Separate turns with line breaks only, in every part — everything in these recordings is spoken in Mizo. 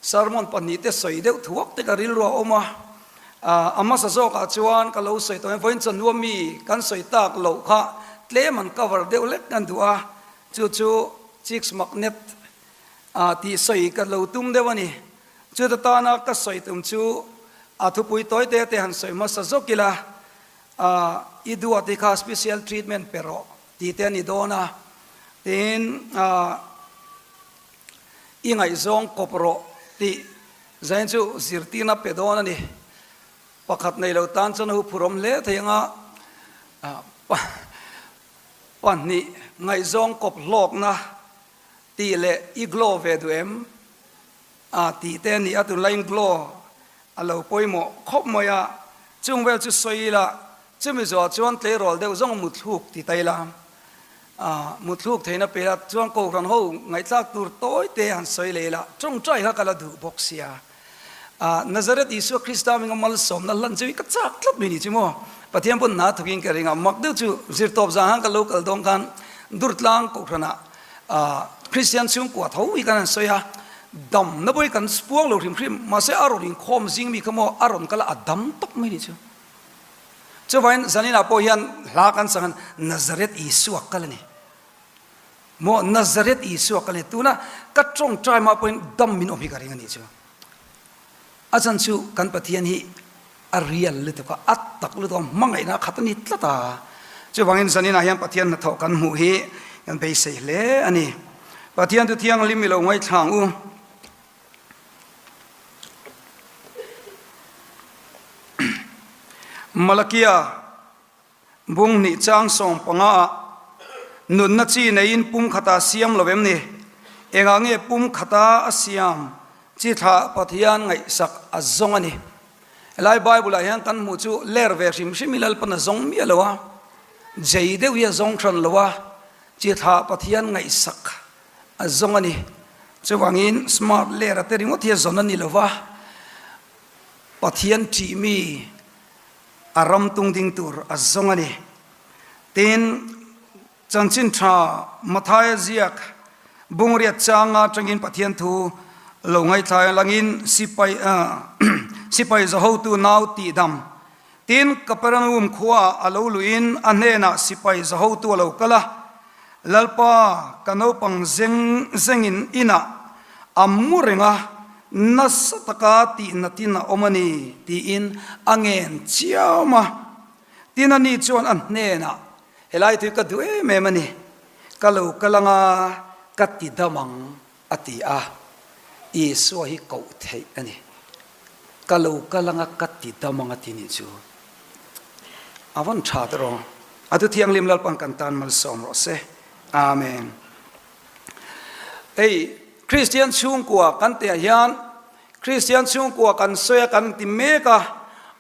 Sermon pahnihte sawi deuh thuak te ka rilru a awm a, a hmasa zawkah chuan ka lo sawi tawh em, vawiin chawhnu ami kan sawi tak loh kha tlem an cover deuh lek kan duh a, chu chu Chicks Magnet tih sawi ka lo tum deuh a ni. Chuta tana ka sawi tum chu a thupui tawi te te han sawi hmasa zawk ila, i duat hi kha special treatment pe rawh tih te a ni dawn a, tin I ngaihzawng kawp rawh tih zain chu zirtirna pe dawn a ni. Pakhat nei lo tan chuan a huphurhawm hle thei anga pahnih ngaihzawng kawp hlawkna tih leh i glow ve duh em a tih te a ni a, tunlaiin glow a lo pawimawh khawp mai a, chung vel chu sawi ila Chumi zawh chuan tleirawl deuh zawng muthluk ti ta ila, muthluk theihna pe ila chuan Kohhran ho ngaihthlak tur tawi te han sawi leh ila, tawngtai kha ka la duh bawk sia. Nazareth Isua Krista hminga malsawmna hlan chu hi ka chak tlat mai ni chu maw. Pathian pawn hna thawkin ka ring a, mak deuh chu zirtawp zan khan ka lo kal dawn khan Durtlang Kohhranah Kristian chhungkua tho hi kan han sawi a, damna pawh hi kan puang lo hrim hrim, mahse a rawn inkhawm zing mi kha maw a rawn kal a, a dam tawp mai ni chu. Chuvain zaninah pawh hian hla kan chang Nazareth Isua kal a ni. Maw Nazareth Isua kal a ni. Tuna ka tawngtai mah pawhin dam min awm hi ka ring a nih chu. A chan chu kan Pathian hi a real lutuk a, a tak lutuk a, hmangaihna a khat a ni tlat a. Chuvangin zaninah hian Pathian hnathawh kan hmuh hi kan beisei hle a ni. Pathian chu thianghlim i lo ngaithlang u. Malakia bung hnih chang 15 ah nunna chi neiin pum khata siam lo em ni? Engah nge pum khata a siam chi thlah Pathian ngaihsak a zawng a ni? Helai Bible ah hian kan hmuh chu ler ve hrim hrim i Lalpan a zawng miah lo a, jei deuh hi a zawng hran lo a, chi thlah Pathian ngaihsak a zawng a ni. Chuvangin smart ler a te ringawt hi a zawn a ni lova, Pathian ṭih mi a ram tung ding tur a zawng a ni. Tin, chanchin ṭha Mathaia ziak bungriat changa aṭangin Pathian thu lo ngaithlai langin sipai sipai zahotu nau tihdam. Tin, Kapernaum khuaah a lo luhin a hnenah sipai zahotu a lo kal a, Lalpa, ka naupang zeng zengin inah a mu reng a, nasa taka tihnatin a awm a ni, tiin a ngen chiam a. Tin, ani chuan a hnenah, Helai tui ka duh em em a ni, ka lo kal anga ka ti dam ang, a ti a. Isua hi koh theih a ni. Ka lo kal anga ka ti dam ang a ti nih chu. A vawn tha te rawh. A thu thianghlim Lalpan kan tan malsawm rawh se. Amen. Hei Kristian chhungkua kan tih ah hian Kristian chhungkua kan sawi a kan ti mek a,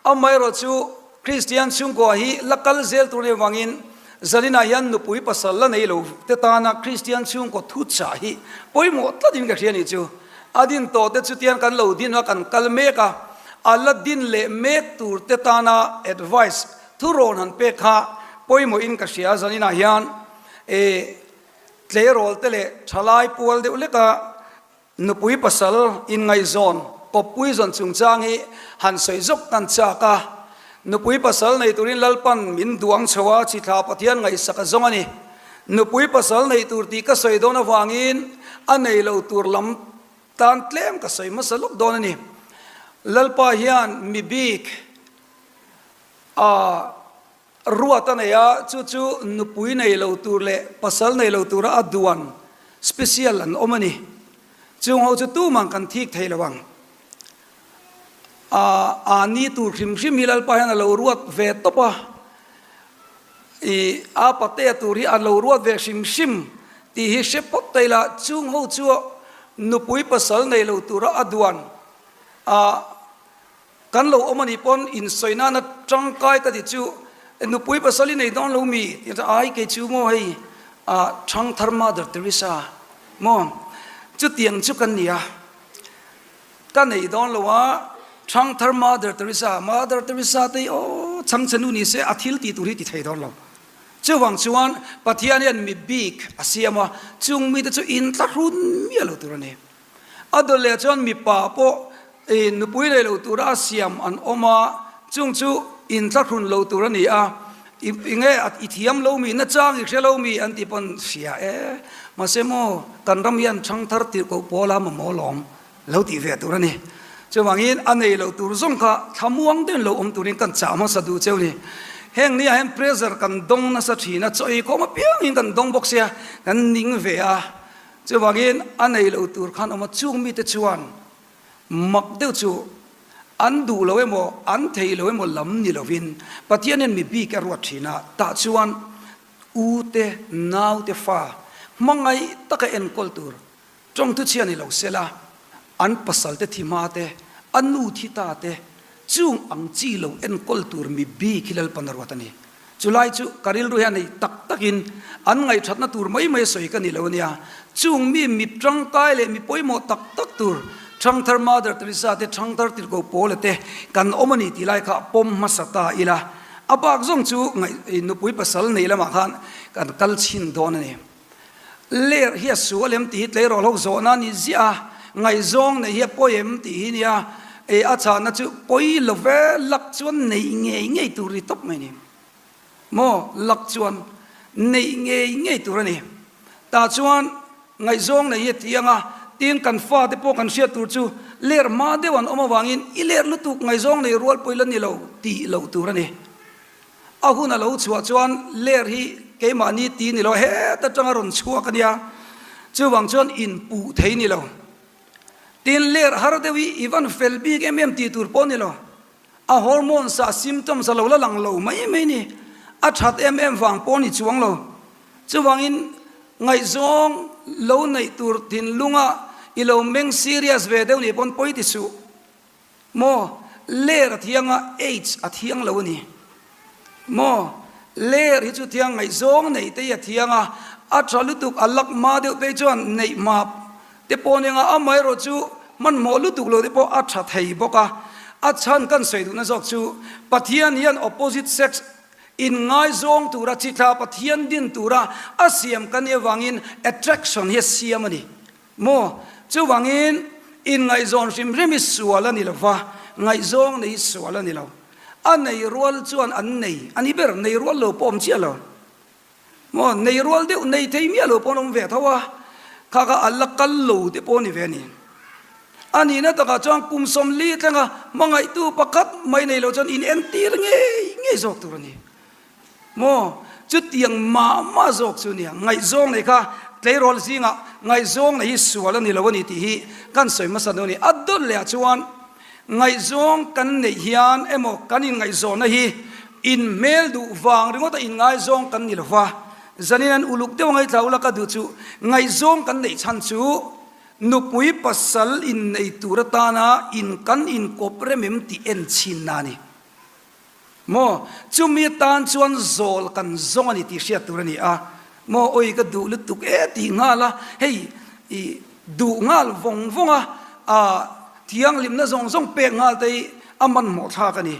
amaherawh chu Kristian chhungkua hi la kal zel tur nih avangin zaninah hian nupui pasal la nei lo te tana Kristian chhungkaw thu chah hi pawimawh tlatin ka hria nih chu. A din tawh te chu tian kan lo din a kan kal mek a, a la din leh mek tur te tana advice thu rawn han pek kha pawimawhin ka hria zaninah hian e tleirawl te leh thalai pual deuh leka nupui pasal inngaihzawn kawppui zawn chungchang hi han sawi zawk kan chak a, nupui pasal nei turin Lalpan min duang chho a, chithla Pathian ngaihsak a zawng a ni. Nupui pasal nei tur tih ka sawi dawn avangin a nei lo tur lam tan tlem ka sawi hmasa lawk dawn a ni. Lalpa hian mi bik a ruat a nei a, chu chu nupui nei lo tur leh pasal nei lo tura a duan special an awm a ni. Chung ho chu tumah kan thik thei lo ang. A a ni tur hrim hrim hi Lalpa hian a lo ruat ve tawp a. I a patea tur hi a lo ruat ve hrim hrim tih hi hre phawt ta ila, chung ho chu nupui pasal nei lo tura a duan a kan lo awm a nih pawn insawi nana tangkai ka ti chu nupui pasal i nei dawn lo mi tih a ai kei chu maw hei a thangthar Mother Teresa maw chutiang chu kan ni a. Ka nei dawn lo a, Thangthar Mother Teresa, Mother Teresa te hi aw chhangchhe nu ni se a thil tih tur hi ti thei dawn lo. Chuvang chuan Pathian hian mi bik a siam a, chung mite chu inthlahrun miah lo tur a ni. A dawt leh chuan mipa pawh nupui nei lo tura a siam an awm a, chung chu inthlahrun lo tur a ni a, i nge i thiam lo mi, nachang i hre lo mi an tih pawn hria e. Mahse maw kan ram hian thangthar tirhkoh pawla mamawh lawm lo tih ve tur a ni. Chuvangin a nei lo tur zawng kha thlamuang deuhin lo awm turin kan chah hmasa duh cheu ni. Heng nia hian pressure kan dawng nasa thin a, chaw eikhawm apiangin kan dawng bawk sia, kan ning ve a. Chuvangin a nei lo tur khan awm a, chung mite chuan mak deuh chu an duh lo emaw, an thei lo emaw lam ni lovin Pathianin mi bik a ruat thin a, tah chuan u te, nau te fa hmangaih taka enkawl tur Tawngtu chhia ni lo sela, an pasalte thi hma te, a nu thi ta te, chung ang chi lo enkawl tur mi bik hi Lalpan a ruat a ni. Chulai chu ka rilru hian nei tak takin an ngaihthatna tur mai mai a sawi ka ni lo a nia. Chung mi mi tangkai leh mi pawimawh tak tak tur Thangthar Mother Teresa te, Thangthar Tirhkoh Paula te kan awm a ni tih lai kha pawm hmasa ta ila, a bak zawng chu ngaih nupui pasal nei lamah khan kan kal chhin dawn a ni. Ler hi a sual em tih hi tleirawl ho zawhna a ni ziah a, ngaihzawng neih hi a pawi em tih hi nia, e a chhahna chu pawi lo ve, lak chuan neih ngei ngei tur ni tawp mai a ni. Maw, lak chuan neih ngei ngei tur a ni. Tah chuan ngaihzawng neih hi a thiang a, tin kan fate pawh kan hriat tur chu ler hma deuh an awm avangin i ler lutuk ngaihzawng nei rual pawi la ni lo tih loh tur a ni. A hun a lo chhuah chuan ler hi keimahni ti ni lo heta tanga rawn chhuak a nia, chuvang chuan inpuh thei ni lo. Tin, ler har deuh hi i van fel bik em em tih tur pawh ni lo. A hormones ah symptoms a lo la lang lo mai mai ni. A that em em vang pawh ni chuang lo. Chuvangin ngaihzawng lo neih tur thinlunga i lo meng serious ve deuh nih pawn pawi ti suh. Maw? Ler a thiang a, AIDS a thiang lo a ni. Maw? Ler hi chu thiang ngaihzawng neih te hi a thiang a, a tha lutuk, a lak hma deuh phei chuan neih hma te pawh nia nga, amaherawh chu hmanhmawh lutuk lo te pawh a tha thei bawk a. A chhan kan sawi duhna zawk chu Pathian hian opposite sex inngaizawng tura chithla Pathian din tura a siam kan nih avangin attraction hi a siam a ni. Maw? Chuvangin, inngaihzawn hrim hrim hi sual a ni lo va, ngaihzawng nei hi sual a ni lo. A nei rual chuan an nei a ni ber, nei rual lo pawh awm chiah lo. Maw? Nei rual deuh, nei thei miah lo pawh an awm ve tho a, kha kha a la kal lo te pawh a ni ve a ni. A nihna takah chuan kum 40 thlenga hmangaihtu pakhat mai nei lo chuan inentir ngei ngei zawk tur a ni. Maw? Chutiang mah mah zawk chu nia, ngaihzawng nei kha tleirawl zingah ngaihzawng nei hi sual a ni lo a ni tih hi kan sawi hmasa dawn a ni. A dawt lehah chuan ngaihzawng kan neih hian emaw kan inngaihzawnna hi inhmel duh vang ringawta inngaizawng kan ni lo va, zanin an uluk deuh a ngaithla ula ka duh chu ngaihzawng kan neih chhan chu nupui pasal innei tur atana in kan inkawp rem em tih enchhinna a ni. Maw? Chumi atan chuan zawl kan zawng a ni tih hriat tur a ni a. Maw? Awi ka duh lutuk e tih nghal a, hei i duh nghal vawng vawng a, ah thianghlimna zawng zawng pek nghal te hi a hmanhmawh thlak a ni.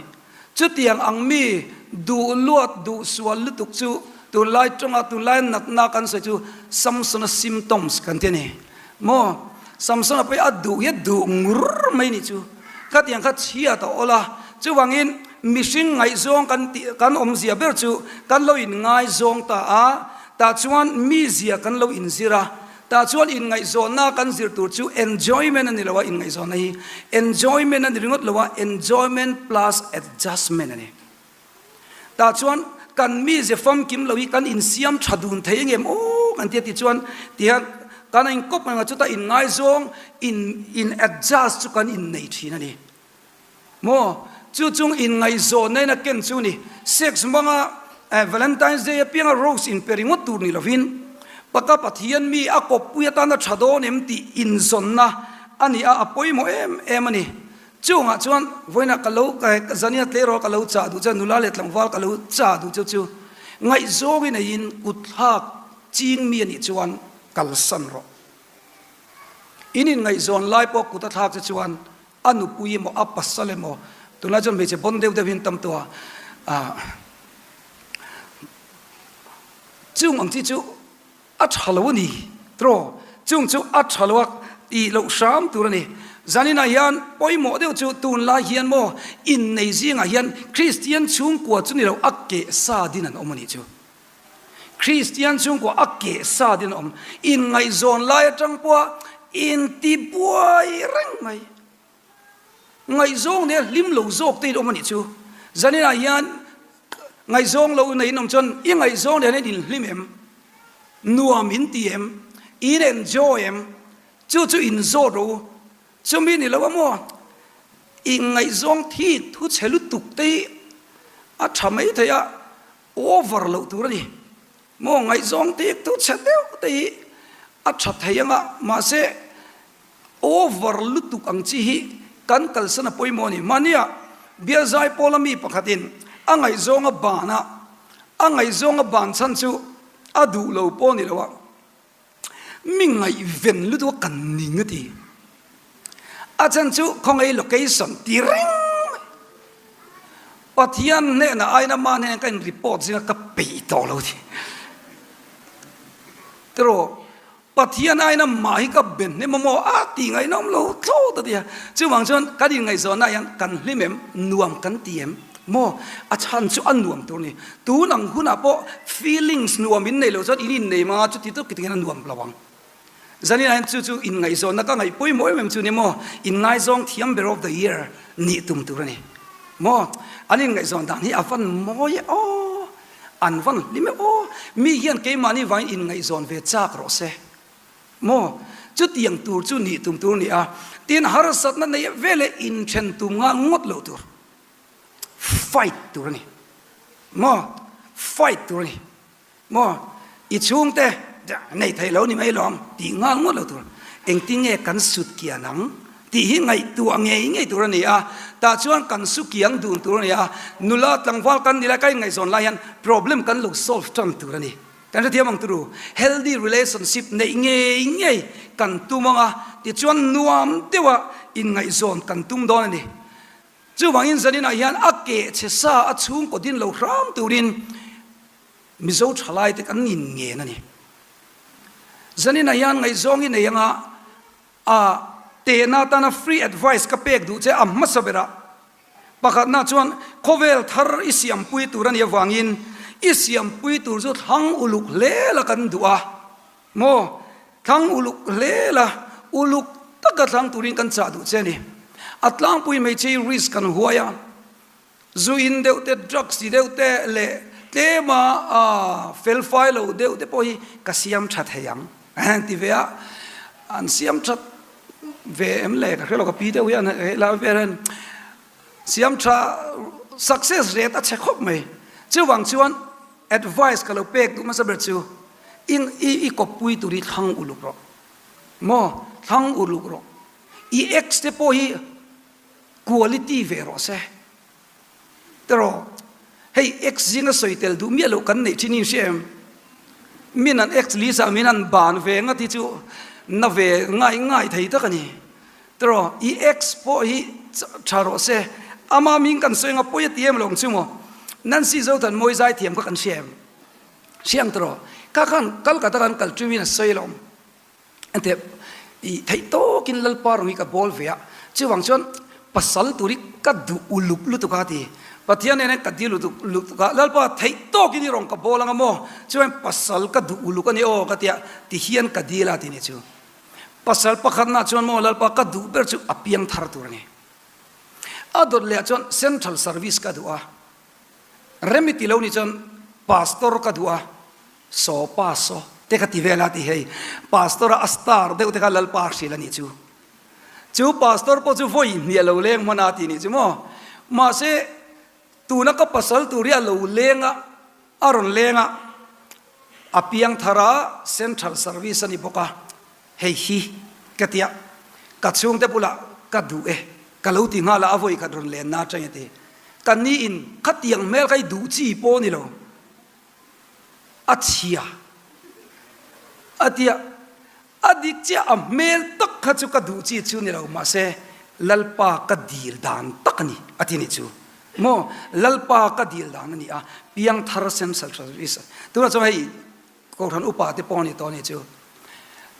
Chutiang ang mi duh luat duh sual lutuk chu tunlai tawnga tunlai natna kan sawi chu Samsona symptoms kan ti a ni. Maw? Samsona pawh hi a duh hi a duh ngur mai ni chu. Khatiang kha chhiat a awl a, chuvangin mihring ngaihzawng kan tih kan awmzia ber chu kan lo inngaizawng ta a, tah chuan mizia kan lo inzir a, tah chuan inngaihzawnna kan zir tur chu enjoyment a ni lo a, inngaihzawnna hi enjoyment a ni ringawt lo a, enjoyment plus adjustment a ni. Tah chuan kan mize famkim lo hi kan insiam tha dun thei engem aw kan ti a tichuan tihian kan a inkawp reng a chuta inngaizawng in in adjust chu kan innei thin a ni maw chu chung inngaihzawnna in a ken chu ni sex hmanga Valentine's Day apianga rose inpe ringawt tur ni lovin paka Pathian mi a kawppui atana tha dawn em tih inzawnna a ni a a pawimawh em em a ni. Chungah chuan vawiinah ka lo zania tleirawl ka lo chah duh che, nula leh tlangval ka lo chah duh che chu ngaihzawng i neiin kutthlak ching mi a nih chuan kalsan rawh. In inngaihzawn lai pawh kut a thlak che chuan a nupui emaw a pasal emaw tunlai chuan hmeichhe bawn deuh deuh hi an tam tawh a, chung ang chi chu A tha lo a ni tiraw? Chung chu a tha lo a, Tih loh hram tur a ni. Zaninah hian pawimawh deuh chu tunlai hian maw innei zingah hian Kristian chhungkua chu ni lo a keh sa din an awm a nih chu. Kristian chhungkua a keh sa din an awm. Inngaihzawn lai atang pawha intibuai reng mai. Ngaihzawng nia hlim lo zawk te in awm a nih chu. Zaninah hian ngaihzawng lo nei in awm chuan i ngaihzawng nen hian in hlim em? Nuam in ti em? In enjoy em? Chu chu in zawt rawh u. Chumi ni lo a maw? I ngaihzawng thik thu chhe lutuk te hi a tha mai thei a, over loh tur a ni. Maw ngaihzawng thik thu chhe deuh te hi a tha thei ang a, mahse Over lutuk ang chi hi kan kalsan a pawimawh a ni. Mahnia bial zai pawla mi pakhatin a ngaihzawng a ban a, a ngaihzawng a ban chhan chu a duh lo pawh ni lo a, mi ngaihven lutuk a kan ning a ti. A chhan chu khawngaih location ti reng mai. Pathian hnenah aiin ama hnenah ka in report zinga ka peih tawh lo ti. Tiraw? Pathian aiin amah hi ka ben hnem a maw? A ti ngaihnawm lo thlawt a ti a. Chuvang chuan kan inngaihzawnah hian kan hlim em? Nuam kan ti em? Maw? A chhan chu a nuam tur a ni. Tun ang hunah pawh feelings nuam in nei lo chuan in innei mang a, chuti tawk tikin a nuam lo ang. Zaninah hian chu chu inngaihzawnna ka ngaih pawimawh em em chu ni maw? Inngaizawng thiam ber of the year nih tum tur a ni. Maw? An inngaihzawn dan hi a van mawi e aw! An van hlim e aw, mi hian keimahni vangin inngaihzawn ve chak rawh se maw? Chutiang tur chu nih tum tur a ni a, tin harsatna neih veleh inthen tum nghal ngawt loh tur, fight tur a ni maw? Fight tur a ni maw? I chhungte nei thei lo ni mai lawm tih nghal ngawt lo tur. Engtin nge kan sut kian ang tih hi ngaihtuah ngei ngei tur a ni a, tah chuan kan su kiang dun tur a ni a, nula tlangval kan ni lai ka inngaihzawn lai hian problem kan lo solve tan tur a ni. Kan hrethiam ang turu, healthy relationship neih ngei ngei kan tum ang a, tichuan nuam deuha inngaihzawn kan tum dawn a ni. Chuvangin zaninah hian a keh chhe sa a chhungkaw din lo hram turin Mizo thalaite kan inngen a ni. Zaninah hian ngaihzawng i nei anga a tehna atana free advice ka pek duh che a hmasa berah pakhatna chuan khawvel thar i siampui tur a nih avangin i siampui tur chu thlang uluk hle la kan duh a maw? Thlang uluk hle la, uluk taka thlang turin kan chah duh che a ni. A tlangpui hmeichhe hi risk kan huai a. Zu in deuh te, drugs ti deuh te leh tlema fel fai lo deuh te pawh hi ka siam tha thei ang ti ve a, an siam that ve em le ka hre lo ka pi deuh hian helai vel hian siam tha success rate a chhe khawp mai. Chuvang chuan advice ka lo pek duh hmasa ber chu i kawppui tur hi thlang uluk rawh maw thlang uluk rawh i ex te pawh hi Quality ve rawh se. Tiraw, hei ex zinga sawi tel duh miah loh kan neih thin in hria em? Min an ex list ah min han ban ve ngat hi chu na ve ngai ngai thei tak a ni. Tiraw, i ex pawh hi tha rawh se. Ama min kan sawi anga pawi a ti em lo ang chu maw? Nancy Zothanmawi zaithiam kha kan hria em? Hria ang tiraw? Kha khan Calcutta kan kal ṭumin a sawi lo. Engteh i theih tawkin Lalpa rawng hi ka bawl ve a, chuvang chuan pasal tur hi ka duh uluk lutuk a ti. Pathian nen hian ka dil lutuk lutuk a, Lalpa theih tawkin i rawng ka bawl anga maw, chuan pasal ka duh uluk a ni aw ka ti a, ti hian ka dil a ti ni chu. Pasal pakhatna chuan maw Lalpa ka duh ber chu a piang thar tur a ni. A dawt leh ah chuan Central Service ka duh a, rem i ti lo ni chuan Pastor ka duh a, Saw pa saw te kha ti vel a ti hei pastor a a star deuh te kha Lalpa hrilh a nih chu. Chu pastor pawh chu vawi hniah lo leng hman a ti nih chu maw. Mahse tuna ka pasal tur hi a lo leng a, a rawn leng a, a piang thar a central service a ni bawk a, hei hi ka tia ka chhungte bulah ka duh e ka lo ti nghal a, a vawi khat rawn len na atang e ti. Ka ni in khatiang hmel kha i duh chi pawh a ni lo. A chhia a tia, a dik chiah a hmel tak kha chu ka duh chi chu ni lo mahse Lalpa ka dil dan tak a ni a ti nih chu maw Lalpa ka dil dan a ni a piangthar sem service tunah chuan hei Kohhran upa te pawh a ni tawh a nih chu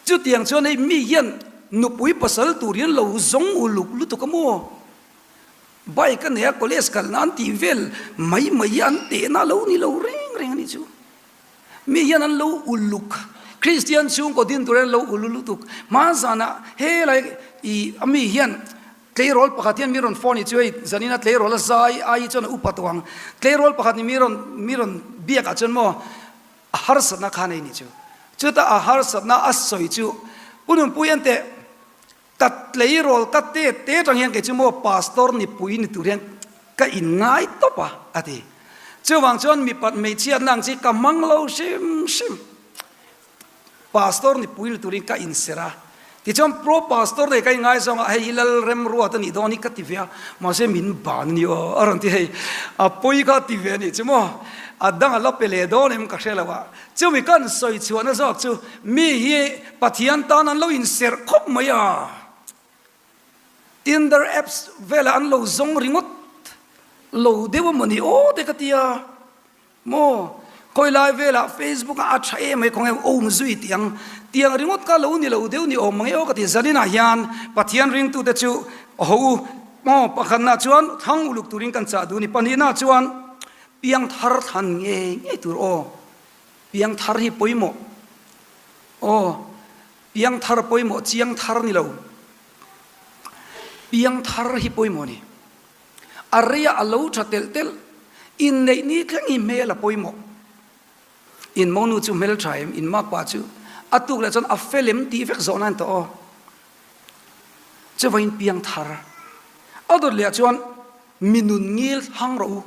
chutiang chuan hei mi hian. nupui pasal tur hian lo zawng uluk lutuk a maw? Bike a nei a, college kalna an tih vel mai mai hi an tehna lo ni lo reng reng a nih chu. Mi hian an lo uluk, Kristian chhungkaw din tur hian an lo ulu lutuk. Hmanzanah helai i a mi hian tleirawl pakhat hian mi rawn phone i chu hei zanina tleirawl a zai ai hi chuan a upa tawh ang. Tleirawl pakhat nih mi rawn mi rawn biakah chuan maw a harsatna kha nei nih chu. Chutah a harsatna a sawi chu Pu Nunpui enteh Ka tleirawl ka te te tang hian kei chu maw pastor nipui ni tur hian ka in ngai tawp a, a ti. Chuvang chuan mipat hmeichhiatna ang chi ka hmang lo hrim hrim. Pastor nipui ni turin ka inserh a. Tichuan pro pastor nei ka in ngai zawng a, hei hi lal remruat a nih dawn hi ka ti ve a, mahse min ban a ni aw a rawn ti hei. A pawi kha a ti ve a nih chu maw, a dang a la pe leh dawn em ka hre lo a. Chumi kan sawi chhuahna zawk chu mi hi Pathian tan an lo inserh khawp mai a, Tinder apps velah an lo zawng ringawt lo deuh a mawni aw te ka ti a, maw khawi lai velah Facebook ah a tha em mai khawnge awm zui tih ang tiang ringawt kha lo ni lo deuh ni awm mang e aw ka ti. Zaninah hian Pathian ringtute chu ho u maw pakhatnah chuan thlang uluk turin kan chah duh a ni, pahnihna chuan Piangthar thlan ngei ngei tur aw. Piangthar hi pawimawh aw. Piangthar pawimawh chiangthar ni lo. Piangthar hi pawimawh ni. A reia a lo tha telh telh. Inneih ni thleng hi hmel a pawimawh. In monu chu hmel tha em, in makpa chu a tuk leh chuan a fel em tih vek zawhna an tawh aw. Chuvangin piangthar a dawt leh ah chuan mi nun ngil thlang rawh u.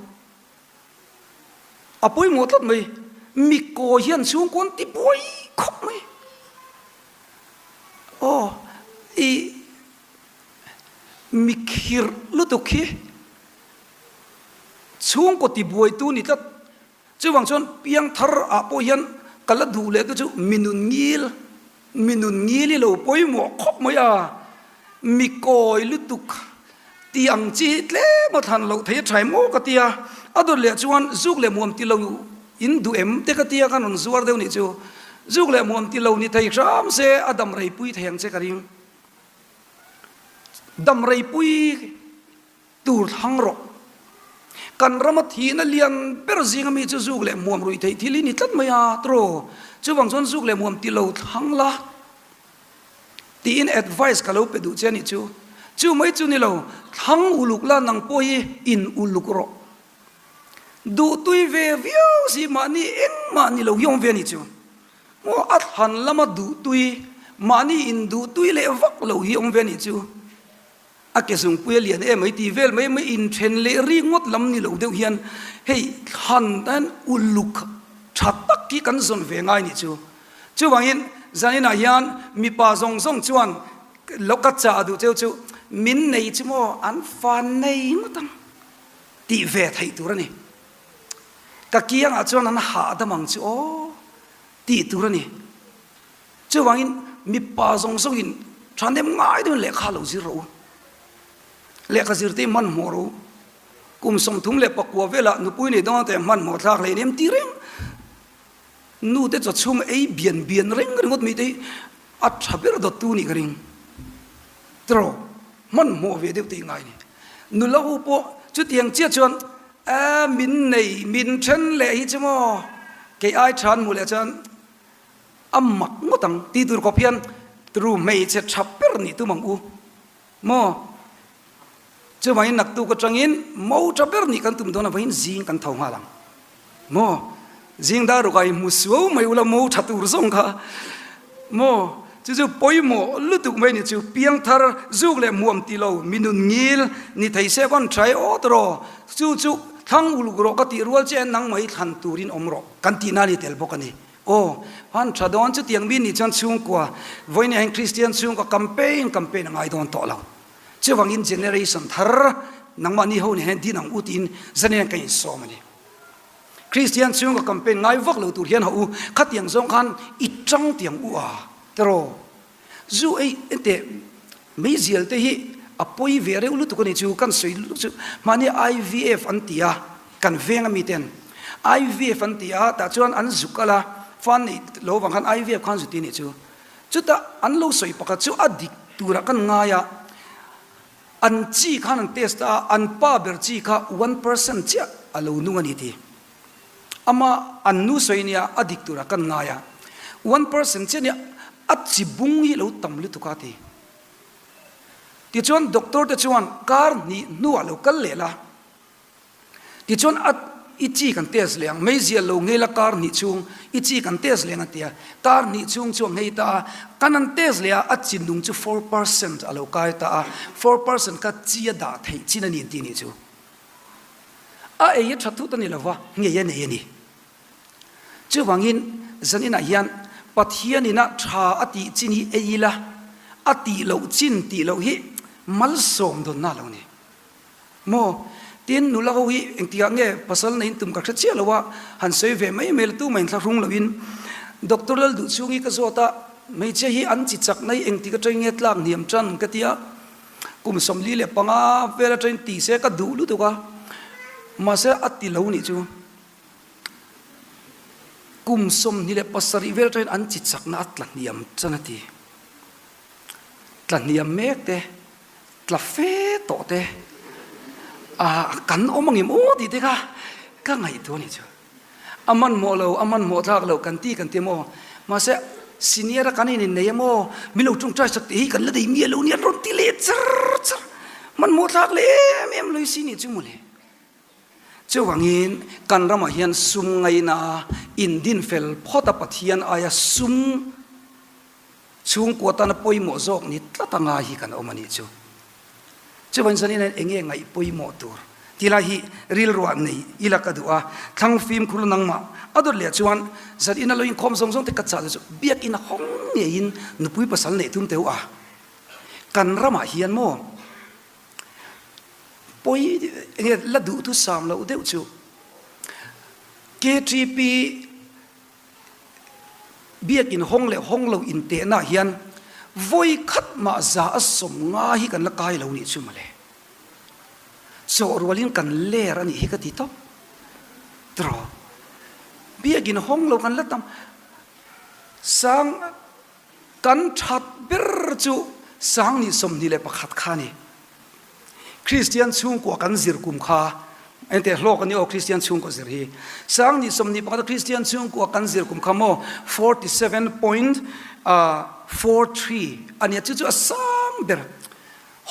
A pawimawh tlat mai. Mi kawi hian chhungkaw an ti buai khawp mai. Aw, i mi khirh lutuk hi chhungkaw ti buaitu ni tlat. Chuvang chuan piangthar ah pawh hian ka la duh leh te chu mi nun ngil, mi nun ngil i lo pawimawh khawp mai a, mi kawi lutuk tih ang chi hi tlem a thlan loh thei a tha em aw ka ti a, a dawt leh chuan zuk leh muam ti lo in duh em te ka ti a, ka rawn zuar deuh nih chu, zuk leh muam ti lo ni thei hram se a dam rei pui thei ang che ka ring, dam rei pui. Tur thlang rawh. Kan rama thihna lian ber zinga mi chu zuk leh hmuam ruih theih thil hi ni tlat mai a, tro. Chuvang chuan zuk leh hmuam ti lo thlang la tiin advice ka lo pe duh che a nih chu. Chu mai chu ni lo, thlang uluk la nang pawh hi in uluk rawh. Duhtui ve viau si mahni engmah ni lo hi awm ve a nih chu. Maw a thlan lama duhtui, mahni in duhtui leh vak lo hi awm ve a nih chu. A ke zungpui a lian em mai tih vel mai mai inthen leh ri ngawt lam ni lo deuh hian hei thlan hian uluk tha tak hi kan zawn ve ngai nih chu. Chuvangin zaninah hian mipa zawng zawng chuan lo ka chah duh cheu chu min nei chu maw an fa nei ngawt ang tih ve theih tur a ni. Ka kiangah chuan an hahdam ang chu aw tih tur a ni. Chuvangin mipa zawng zawngin thahnem ngai deuhin lehkha lo zir rawh u. Lehkha zirte hi hmanhmawh rawh u. Kum 34 velah nupui nei dawn te hmanhmawh thlak hlei nem ti reng. Nu te chaw chhung ei bian bian reng ringawt mi te hi a tha ber dawttu nih ka ring. Tiraw, hmanhmawh ve deuh te hi ngai ni. Nula ho pawh chutiang chiah chuan a min nei min then leh hi chu maw kei ai than hmuh leh chuan A mak ngawt ang ti tur khawp hian tru hmeichhe tha ber nih tum ang u maw? Chuvangin naktuk atangin mo tha ber nih kan tum dawn avangin zing kan tho nghal ang maw? Zing dar rukah i hmu suau mai ula mo tha tur zawng kha maw? Chu chu pawimawh lutuk mai ni chu piangthar zuk leh hmuam ti lo mi nun ngil ni thei se van tha e aw tawh chu chu thlang uluk rawh ka tih rual che nangmah hi thlan turin awm rawh kan tihna a ni tel bawk a ni. Aw, han tha dawn chutiang mi nih chuan chhungkua, vawiin hian Kristian chhungkua campaign campaign a ngai dawn tawh lo. Chuvangin generation thar nangmahni ho nen hian din ang u tiin zanin ka insawm a ni. Kristian chhungkua campaign ngai vak lo tur hian ha u, khatiang zawng khan i tang tiang u a, tiraw? Zu ei enteh meizial te hi a pawi ve reuh lutuk a ni chu kan sawi lutuk chu mahni IVF an ti a kan veng ami ten IVF an ti a tah chuan an zuk kal a fan neih lo vang khan IVF khan zu ti a nih chu chutah an lo sawi pakhat chu a dik. turah kan ngai a, an chi khan an test a, an pa ber chi kha 1% chiah a lo nung a ni ti. Ama an nu sawi nia a dik turah kan ngai a, 1% chiah nia a chi bung hi lo tam lutuk a ti. Tichuan doctor te chuan kar hnih hnuah lo kal leh la. Tichuan a i chi kan test leh ang, meizial lo ngei la kar hnih chhung i chi kan test leh ang a ti a, kar hnih chhung chu a nghei ta a, kan han test leh a, a chi nung chu 4% a lo kai ta a, 4% kha chi a dah theih chin a ni an ti nih chu. A ei a tha thut a ni lo va, nghei a nei a ni. Chuvangin zaninah hian Pathianin a tha a tih chin hi ei ila, a tih loh chin tih loh hi malsawm dawnna a lo ni. Maw? Tin, nula ho hi engtikah nge pasal neiin tum ka hre chiah lo a, han sawi ve mai mai la tumah in thlahrung loin Doctor Lalduhchhungi ka zawt a, hmeichhia hi an chi chak nai engtik atangin nge tlak hniam tan ka ti a, kum 45 vel atangin ti se ka duh lutuk a, mahse a ti lo nih chu. Kum 27 vel atangin an chi chakna a tla hniam tan a ti. Tla hniam mek te. Tla fe tawh te ah kan awm angem aw tih te kha ka ngaihtuah a nih chu. A hmanhmawh lo, a hmanhmawh thlak lo kan ti kan ti maw? Mahse senior a kan in innei a maw? Min lo tawngtai sak tih hi kan la nei miah lo nia an rawn ti leh char char. Hmanhmawh thlak leh em em lo i si nih chu mawle. Chuvangin kan ramah hian sum ngaina indin fel phawt a Pathian aia sum Chhungkua tana pawimawh zawk ni tlat a ngai hi kan awm a nih chu. Chuvangin chuan ina eng nge ngaih pawimawh tur ti lai hi rilruah nei ila ka duh a, thlang fimkhur nangmah a dawt leh chuan zan ina lo inkhawm zawng zawng te ka chah chu biakinn a hawng ngeiin nupui pasal neih tum teu a. Kan ramah hian maw pawi eng nge la duh thu sam loh deuh chu KTP Biakinn hawng leh hawng lo intehnaah hian vawi khat mah za a 50 hi kan la kai lo nih chu mawle. Chawh rualin kan ler a nih hi ka ti tawp. Tiraw? Biakinn hawng lo kan la tam. Sang kan that ber chu sang nih 21 kha a ni. Kristian chhungkua kan zir kum kha engteh hlawk a ni aw Kristian chhungkua zir hi. Sang ni 21 a Kristian chhungkua kan zir kum kha maw 47.43 a nia chu chu a sang ber.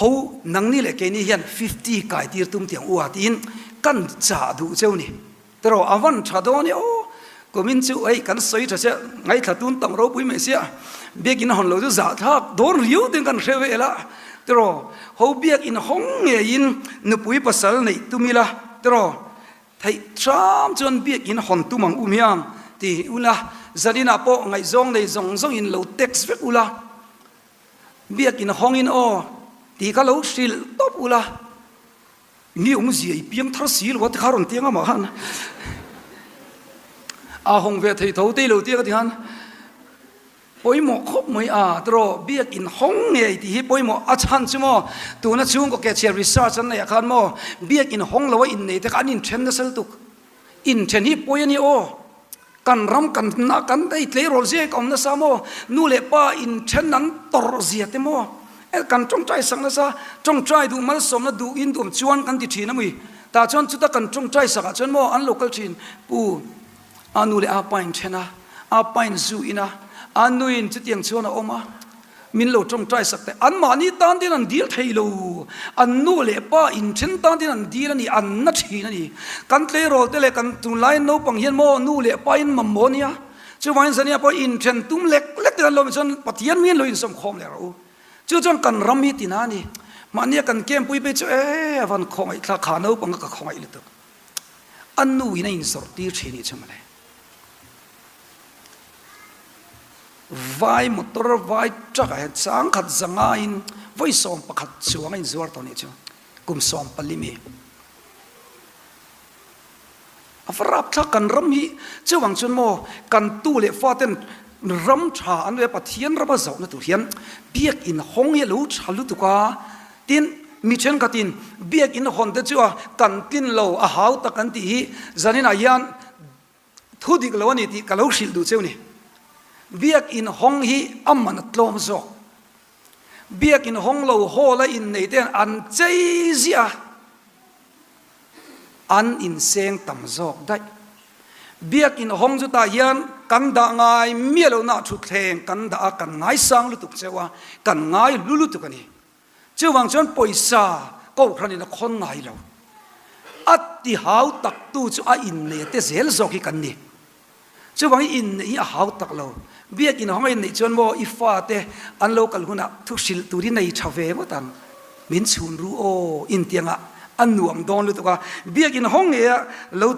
Ho nangni leh keini hian 50 kai tir tum tiang u a tiin kan chah duh cheu ni. Tiraw a van tha dawn e aw, kumin chu hei kan sawi tha sia, ngaithla tun tam ropui mai sia, biakinn hawn lo chu zahthlak dawn riau ten kan hre vel a, tiraw ho biakinn hawng ngeiin nupui pasal neih tum ila, tiraw theih hram chuan biakinn hawn tum ang u miang ti ula, zaninah pawh ngaihzawng nei zawng zawngin lo text vek ula, biakinn hawngin aw tih kha lo hrilh tawp ula. Mi awmzia i piang thar si lo a ti kha rawn tiang amah khan a hawng ve thei tho tei lo tia ka ti khan pawimawh khawp mai a tiraw biak in hawng ngei tih hi pawimawh a chhan chu maw tuna chhungkaw ke chhiar research an neih ah khan maw biak in hawng lo a innei te kha an inthen nasa lutuk inthen hi pawi a ni aw. Kan ram kan na kan ei tleirawl zia ka awm nasa maw? Nu leh pa inthen an tawrh zia te maw? Kan tawngtai sak nasa, tawngtai duh malsawmna duh in duhawm chuan kan ti thin a mui. Tah chuan chuta kan tawngtai sakah chuan maw an lo kal thin, Pu, a nu leh a pa inthen a, a pa in zu in a, a nu in chutiang chuan a awm a, Min lo tawngtai sak teh. Anmahni tan tin an dil thei lo. An nu leh pa inthen tan tin an dil a ni, an na thin a ni. Kan tleirawl te leh kan tunlai naupang hian maw nu leh pa in mammaw nia. Chuvangin zania pawh inthen tum lek lek te kan lo awm chuan Pathian miin lo insawmkhawm leh rawh u. Chu chuan kan ram hi tina a ni. Mahnia kan camp pui phei chu e a van khawngaih thlak kha naupang kha ka khawngaih lutuk. A nu in a inzawrh tir thin nih chu mawle. Vai motor vai truck ah hian changkhat zanga in vawi 11 chuang a inzuar tawh nih chu kum 14 mi. A va rapthlak kan ram hi chuvang chuan maw kan tu leh fa ten ram tha an leh Pathian ram a zohna tur hian biakinn hawng hi a lo tha lutuk a tin mi thenkhatin biakinn hawn te chu a kan tlin lo a hau tak an tih hi zaninah hian Thu dik lo a ni tih ka lo hrilh duh cheu ni. Biakinn hawng hi a man a tlawm zawk. Biakin hawng lo hall a innei te hian an chei ziah a, an inseng tam zawk daih. Biakin hawng chu tah hian kan dah ngai miah lohna thutthleng kan dah a, kan ngaisang lutuk cheu a, kan ngai hlu lutuk a ni. Chuvang chuan pawisa kohhranin a khawn ngai lo. A ti hau tak tu chu a inneih te zel zawk hi kan ni. Chuvang i inneih hi a hau tak lo. Biakin hawng a inneih chuan maw i fate an lo kal hunah thu hrilh tur hi nei tha ve ngawt ang. Min chhun ru aw intiangah a nuam dawn lutuk a. Biakin hawng ngei a lo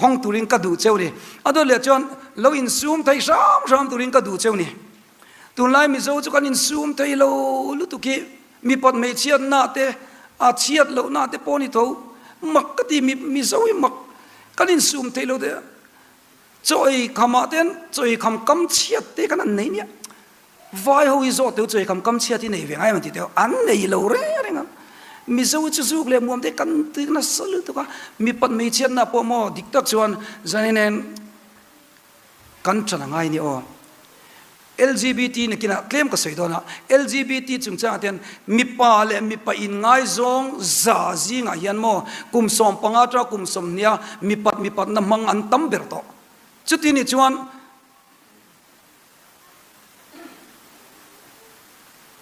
hawng turin ka duh cheu ni. A dawt leh chuan lo insum thei hram hram turin ka duh cheu ni. Tunlai Mizo chu kan insum thei lo lutuk hi mipat hmeichhiatna te a chhiat lohna te pawh a ni tho. Mak ka ti Mizo hi mak kan insum thei lo te chaw ei khamah te chaw ei kham kam chhiat te kan an nei nia. Vai ho hi zawh teu chaw ei kham kam chhiat hi nei ve ngai ang ti teu an nei lo reng reng ang. Mizo hi chu zuk leh muam te kan ti nasa lutuk a mipat hmeichhiatna pawh maw dik tak chuan zanin Kan ṭan a ngai ni aw. LGBT nakinah tlem ka sawi dawn a, LGBT chungchangah te hian mipa leh mipa inngaizawng za zingah hian maw kum 15 aṭanga kum 20 a mipat mipatna hmang an tam ber tawh. Chuti ni chuan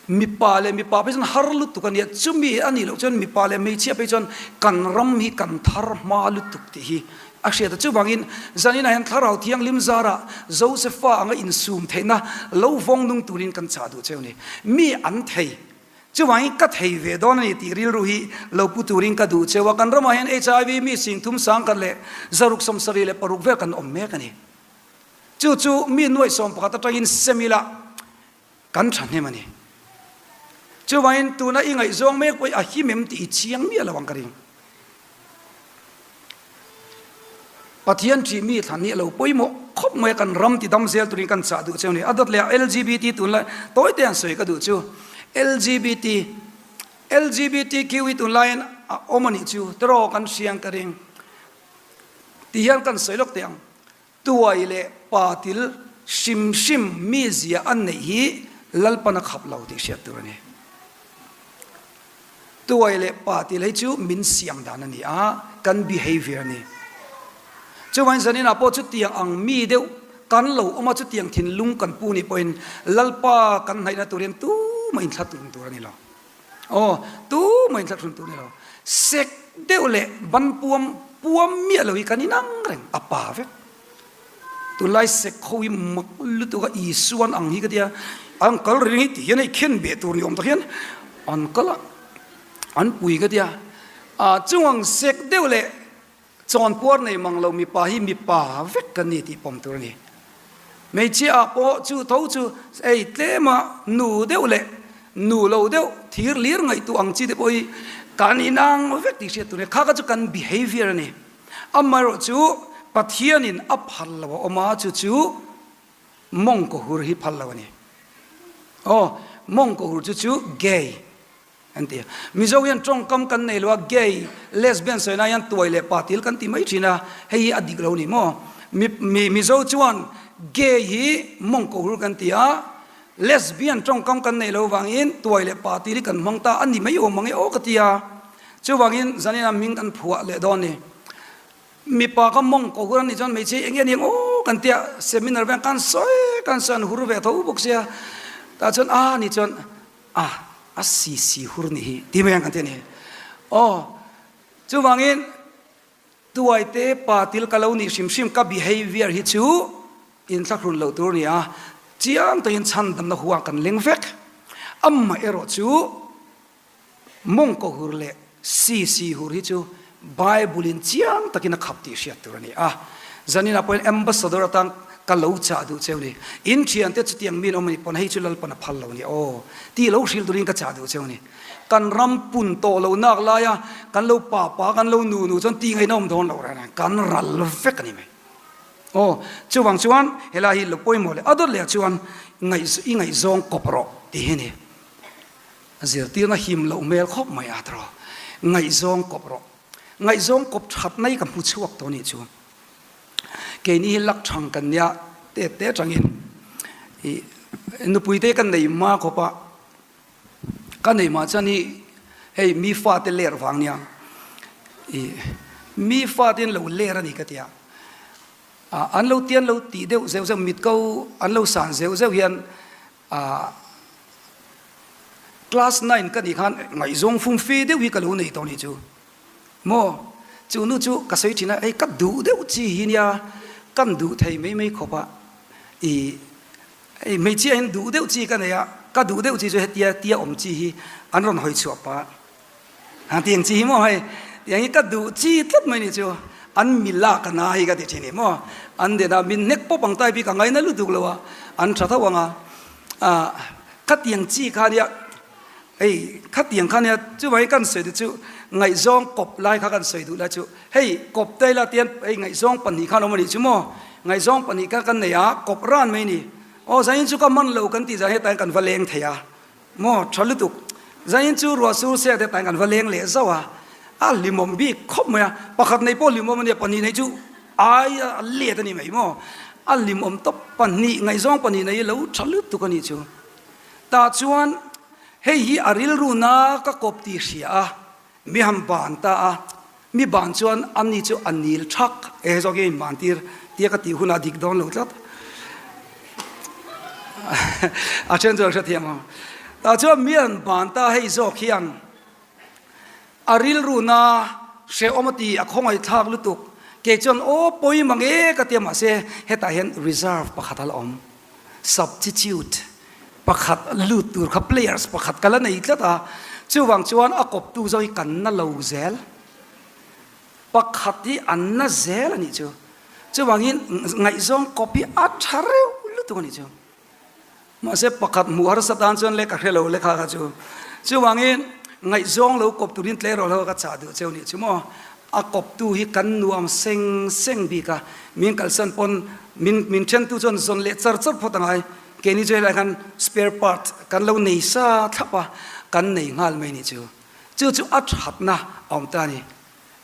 Mipa leh mipa phei chuan har lutuk a nia, chumi a nih loh chuan mipa leh hmeichhia phei chuan kan ram hi kan thar hma lutuk tih hi a hriat a. Chuvangin zaninah hian Thlarau Thianghlim zarah Josefa anga insum theihna lo vawng nung turin kan chah duh cheu ni. Mi an thei, chuvangin ka thei ve dawn a ni tih rilru hi lo pu turin ka duh cheu a. Kan ramah hian HIV mi singthum sangkhat leh zaruk 76 vel kan awm mek a ni. Chu chu mi nuaih 11 atangin sem ila Kan thahnem a ni. Chuvangin tuna i ngaihzawng mek pawh hi a him em tih i chiang miah lo ang ka ring. Pathian ṭih mi thlan hi a lo pawimawh khawp mai a, kan ram ti dam zel turin kan chah duh cheu a ni. A dawt leh a LGBT tunlai tawi te an sawi ka duh chu LGBT LGBTQ hi tunlaiin a awm a nih chu tiraw kan hriang ka ring ti hian kan sawi lawk teh ang. Tuai leh patil hrim hrim mizia an neih hi Lalpan a khap lo tih hriat tur a ni. Tuai leh patil hei chu min siam dan a ni a, kan behavior a ni. Chuvangin zaninah pawh chutiang ang mi deuh kan lo awm a, chutiang thinlung kan pu nih pawhin Lalpa kan hnaihna tur hian tumah inthlahrun tur a ni lo. Aw, tumah inthlahrun tur a ni lo. Sek deuh leh ban puam puam miah lo hi kan inang reng, a pa vek. Tunlai sek ho hi mak lutuk a, Isuan ang hi ka tia, an kal reng hi ti hian hei khen beh tur ni awm tak hian an kal a, an pui ka tia. Ah, chungang sek deuh leh Chawnpuar nei mang lo mipa hi mipa vek kan ni tih pawm tur a ni. Hmeichhia ah pawh chu tho chu ei tlema nu deuh leh nu lo deuh thir lir ngaihtuah ang chi te pawh hi kan inang vek tih hriat tur a ni. Kha kha chu kan behavior a ni. Amaherawh chu Pathianin a phal lo a awm a, chu chu mawngkaw hur hi phal lo a ni. Aw, mawngkaw hur chu chu gay. An ti a. Mizo hian tawngkam kan nei lo a, gay, lesbian sawi na hian tuai leh patil kan ti mai thin a, hei hi a dik lo ni maw? Mi, mi, Mizo chuan gay hi mawngkaw hur kan ti a, lesbian tawngkam kan nei lo vangin tuai leh patil hi kan hmang ta a ni mai awm ang e aw ka ti a. Chuvangin zanin a hming kan phuah leh dawn ni. Mipa ka mawngkaw hur a nih chuan hmeichhia eng nge ni ang aw kan ti a, seminar vel kan sawi kan sawi an hur ve tho bawk sia, tah chuan a ni chuan A, a si si hur nih hi ti mai ang kan ti a ni. Aw, chuvangin tuaite pa til ka lo nih hrim hrim ka behavior hi chu inthlahrun loh tur a ni a, chiang takin chhandamna huang kan leng vek. Amaherawh chu Mawngkaw hur leh sisi hur hi chu Bible in chiang takin a khap tih hriat tur a ni a. Zaninah pawhin Ambassador atan ka lo chah duh cheu ni. In thiante chutiang mi an awm a nih pawn hei chu Lalpan a phal lo ni aw tih lo hrilh turin ka chah duh cheu ni. Kan ram pun tawh lo nak laia kan lo pa pa kan lo nu nu chuan tih ngaihna awm dawn lo reng reng kan ral vek a ni mai. Aw chuvang chuan helai hi lo pawimawh leh a dawt leh ah chuan i ngaihzawng kawp rawh tih hi a ni. A zirtirna him loh hmel khawp mai a tawh. Ngaihzawng kawp rawh. Ngaihzawng kawp that mai ka hmu chhuak tawh nih chu. Keini hi lak thang kan nia tet te atangin i nupui te kan nei hma khawp a. Ka nei mah chuan hi hei mi fate ler vang nia i mi fate an lo ler a ni ka ti a, an lo ti an lo tih deuh zeuh zeuh mit ko an lo san zeuh zeuh hian ah class nine ka nih khan ngaihzawng fum fe deuh hi ka lo nei tawh nih chu maw chu nu chu ka sawi thin a hei ka duh deuh chi hi nia kan duh thei mai mai khawp a i hei hmeichhia hian duh deuh chi ka nei a ka duh deuh chi chu hetia tia awm chi hi an rawn hawi chhuah pah A tiang chi hi maw hei tiang hi ka duh chi tlat mai ni chu an mila ka na hi ka ti thin hi maw an den a min hnek pawp ang tai bik a ngaina lutuk lo a an tha tho ang a ah khatiang chi kha nia hei khatiang kha nia chuvang hi kan sawi duh chu ngaihzawng kawp lai kha kan sawi duh lai chu hei kawp te ila tian hei ngaihzawng pahnih khan awm a nih chu maw ngaihzawng pahnih kha kan nei a kawp ran mai ni aw zanin chu ka man lo kan tih zan hetah hian kan va leng thei a. Maw tha lutuk. Zanin chu ruah sur se te tain kan va leng leh zauh a, a hlimawm bik khawp mai a, pakhat nei pawh hlimawm a nia, pahnih nei chu ai a let a ni mai maw, a hlimawm tawp pahnih ngaihzawng pahnih nei hi lo tha lutuk a nih chu. Tah chuan hei hi a rilru na ka kawp tih hria a, Mi han ban ta a, mi ban chuan ani chu a nil thak e zawk hi a inban tir tia ka tih hunah dik dawn lo tlat. A then chuan hrethiam ang. Tah chuan mi han ban ta hei zawk hian a rilru na hrehawm a ti a khawngaihthlak lutuk. Kei chuan aw pawi mang e ka tia mahse hetah hian reserve pakhat a la awm. Substitute pakhat lut tur kha players pakhat ka la nei tlat a, chuvang chuan a kawptu zawk hi kan na lo zel, pakhat hi an na zel a nih chu, chuvangin ngaihzawng kawp hi a tha reuh lutuk a nih chu, mahse pakhat hmuh harsa tan chuan le ka hre lo lekha kha chu, chuvangin ngaihzawng lo kawp turin tleirawl ho ka chah duh cheu nih chu maw. A kawptu hi kan nuam seng seng bik a, min kalsan pawn min min thentu chuan zawn leh char char phawt a ngai. Keini chu helai khan spare part kan lo nei sa thlap a, kan nei nghal mai nih chu. Chu chu a thatna a awm ta a ni.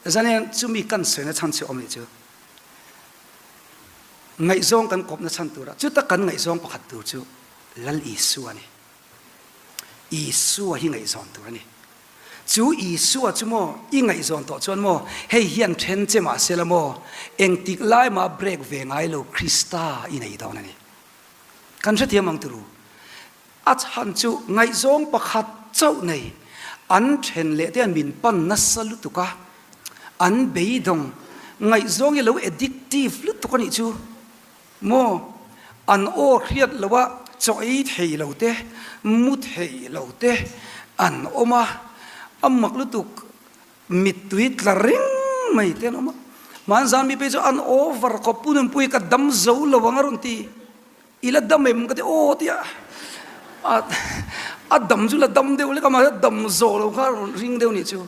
Zanian chumi kan sawina chhan chu a awm nih chu. Ngaihzawng kan kawpna chhan tura chuta kan ngaihzawng pakhat tur chu Lal Isua a ni. Isua hi ngaihzawn tur a ni. Chu Isua chu maw i ngaihzawn tawh chuan maw hei hian then che mah sela maw engtik lai mah break ve ngai lo Krista i nei dawn a ni. Kan hrethiam ang turu. A chhan chu ngaihzawng pakhat chauh nei an then leh te hian min pan nasa lutuk a, an beidawng ngaihzawng hi lo addictive lutuk a nih chu. Maw? An aw hriat lo a chaw ei thei lo te, mu thei lo te an awm a, a mak lutuk mittui tla reng mai te an awm a. Hmanzan mi phei chu an over khawp pu nunpui ka dam zo lo ang a rawn ti. I la dam em ka ti aw tia a a dam chu la dam deuh lek a mahse dam zawh lo kha a rawn ring deuh nih chu.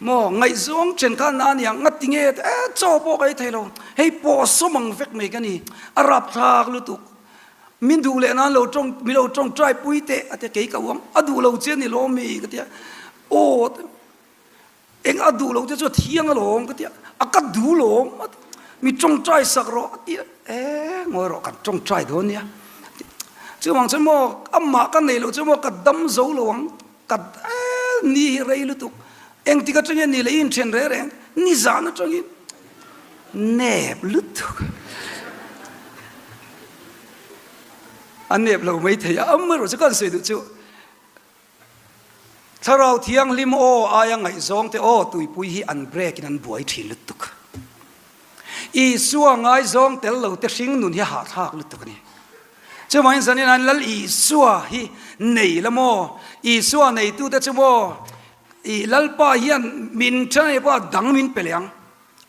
Maw ngaihzawng then kha na ania ngati nge e chaw pawh ka ei thei lo hei pawh sawm ang vek mai ka ni a rapthlak lutuk min duh leh nan lo tawng mi lo tawngtai pui teh a tia kei ka uang a duh lo che ni lawm mi ka tia aw eng a duh lo te chu a thiang alawm ka tia a ka duh lawm mi tawngtai sak rawh a tia e ngawi rawh kan tawngtai dawn nia chuvang chuan maw amah ka nei lo chu maw ka dam zo lo ang. Ka ni hi rei lutuk, engtik atangin ni leh i inthen reng reng, nizan atangin nep lutuk. A nep lo mai thei a, amaherawh chu kan sawi duh chu Thlarau Thianghlim aw aia ngaihzawng te aw tuipui hi an break in an buai thin lutuk. Isua ngaizawng tel lo te hring nun hi a hahthlak lutuk a ni. Chuvangin zanin an Lal Isua hi nei la maw? Isua neitute chu maw? I Lalpa hian min then a nih pawh a dang min pe leh ang,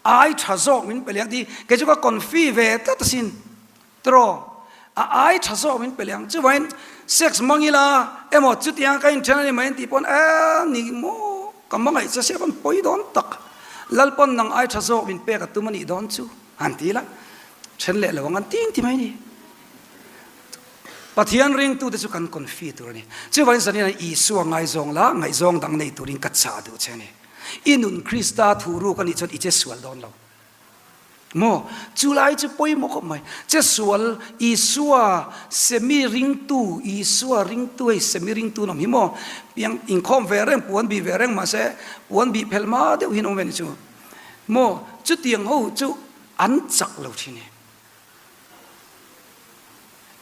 ai tha zawk min pe leh ang tih kei chu ka confi ve tlat asin. Tiraw? A ai tha zawk min pe leh ang. Chuvangin sex hmang ila emaw chutiang ka inthen a ni mai an tih pawn e ni maw ka hmangaih che sia pawn pawi dawn tak. Lalpawn nang ai tha zawk min pek a tum a nih dawn chu han ti ila then leh lo ang an ti inti mai a ni. Pathian ringtute chu kan confi tur a ni. Chuvangin zanin Isua ngaizawng la, ngaihzawng dang nei turin ka chah duh che a ni. I nun Krista thu ruk a nih chuan i che sual dawn lo. Maw? Chu lai chu pawimawh khawp mai. Che sual Isua semi ringtu, Isua ringtu hei semi ringtu an awm hi maw? Piang inkhawm ve reng, puan bih ve reng mahse puan bih phelh hma deuh hi an awm ve ni chu. Maw? Chutiang ho chu an chak lo thin e.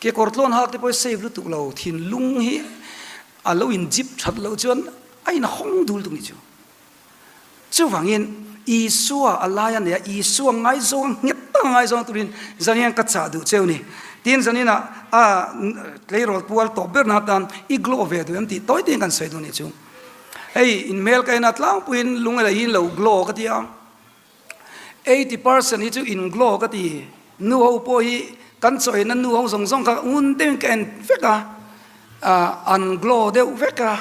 Kekawr tlawn hak te pawh hi safe lutuk lo, thinlung hi a lo in zip that loh chuan a inhawng dul tuk ni chu. Chuvangin, Isua a lai a nei a, Isua ngaizawng nghet taka ngaizawng turin zanin ka chah duh cheu ni. Tin, zaninah a tleirawl pual tawp ber na atan i glow ve duh em tih tawi tein kan sawi duh ni chu. Hei, inhmel ka en a tlangpuiin lung elei hi in lo glow ka ti a. 80% hi chu in glow ka ti. Nu ho pawh hi kan chawina nu ho zawng zawng kha ngun deuhin ka en vek a, an glow deuh vek a.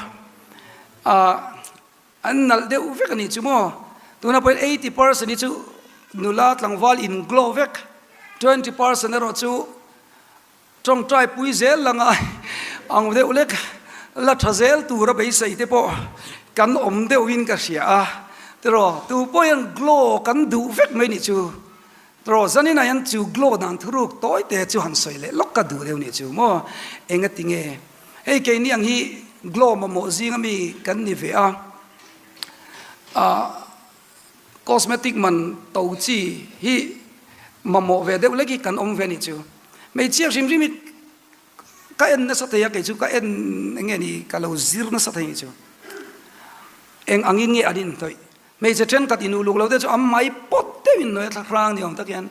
An nalh deuh vek a nih chu maw? Tuna pawhin 80% hi chu nula tlangval in glow vek, 20% erawh chu tawngtai pui zel la ngai ang deuh lek, la tha zel tura beisei te pawh kan awm deuhin ka hria a, tiraw? Tu pawh hian glow kan duh vek mai nih chu, tiraw? Zaninah hian chu glow dan thuruk tawi te chu han sawi leh lawk ka duh deuh nih chu maw? Engati nge? Hei keini ang hi glow mamawh zinga mi kan ni ve a, ah cosmetic man to chi hi mamawh ve deuh lek hi kan awm ve a nih chu. Hmeichhia hrim hrim hi ka en nasa thei a, kei chu ka en eng nge ni ka lo zir nasa thei a nih chu. Eng angin nge an inhnawih? Hmeichhe thenkhat in uluk lo te chu an mai pawt deuh in hnawih a thlahrang ni awm tak hian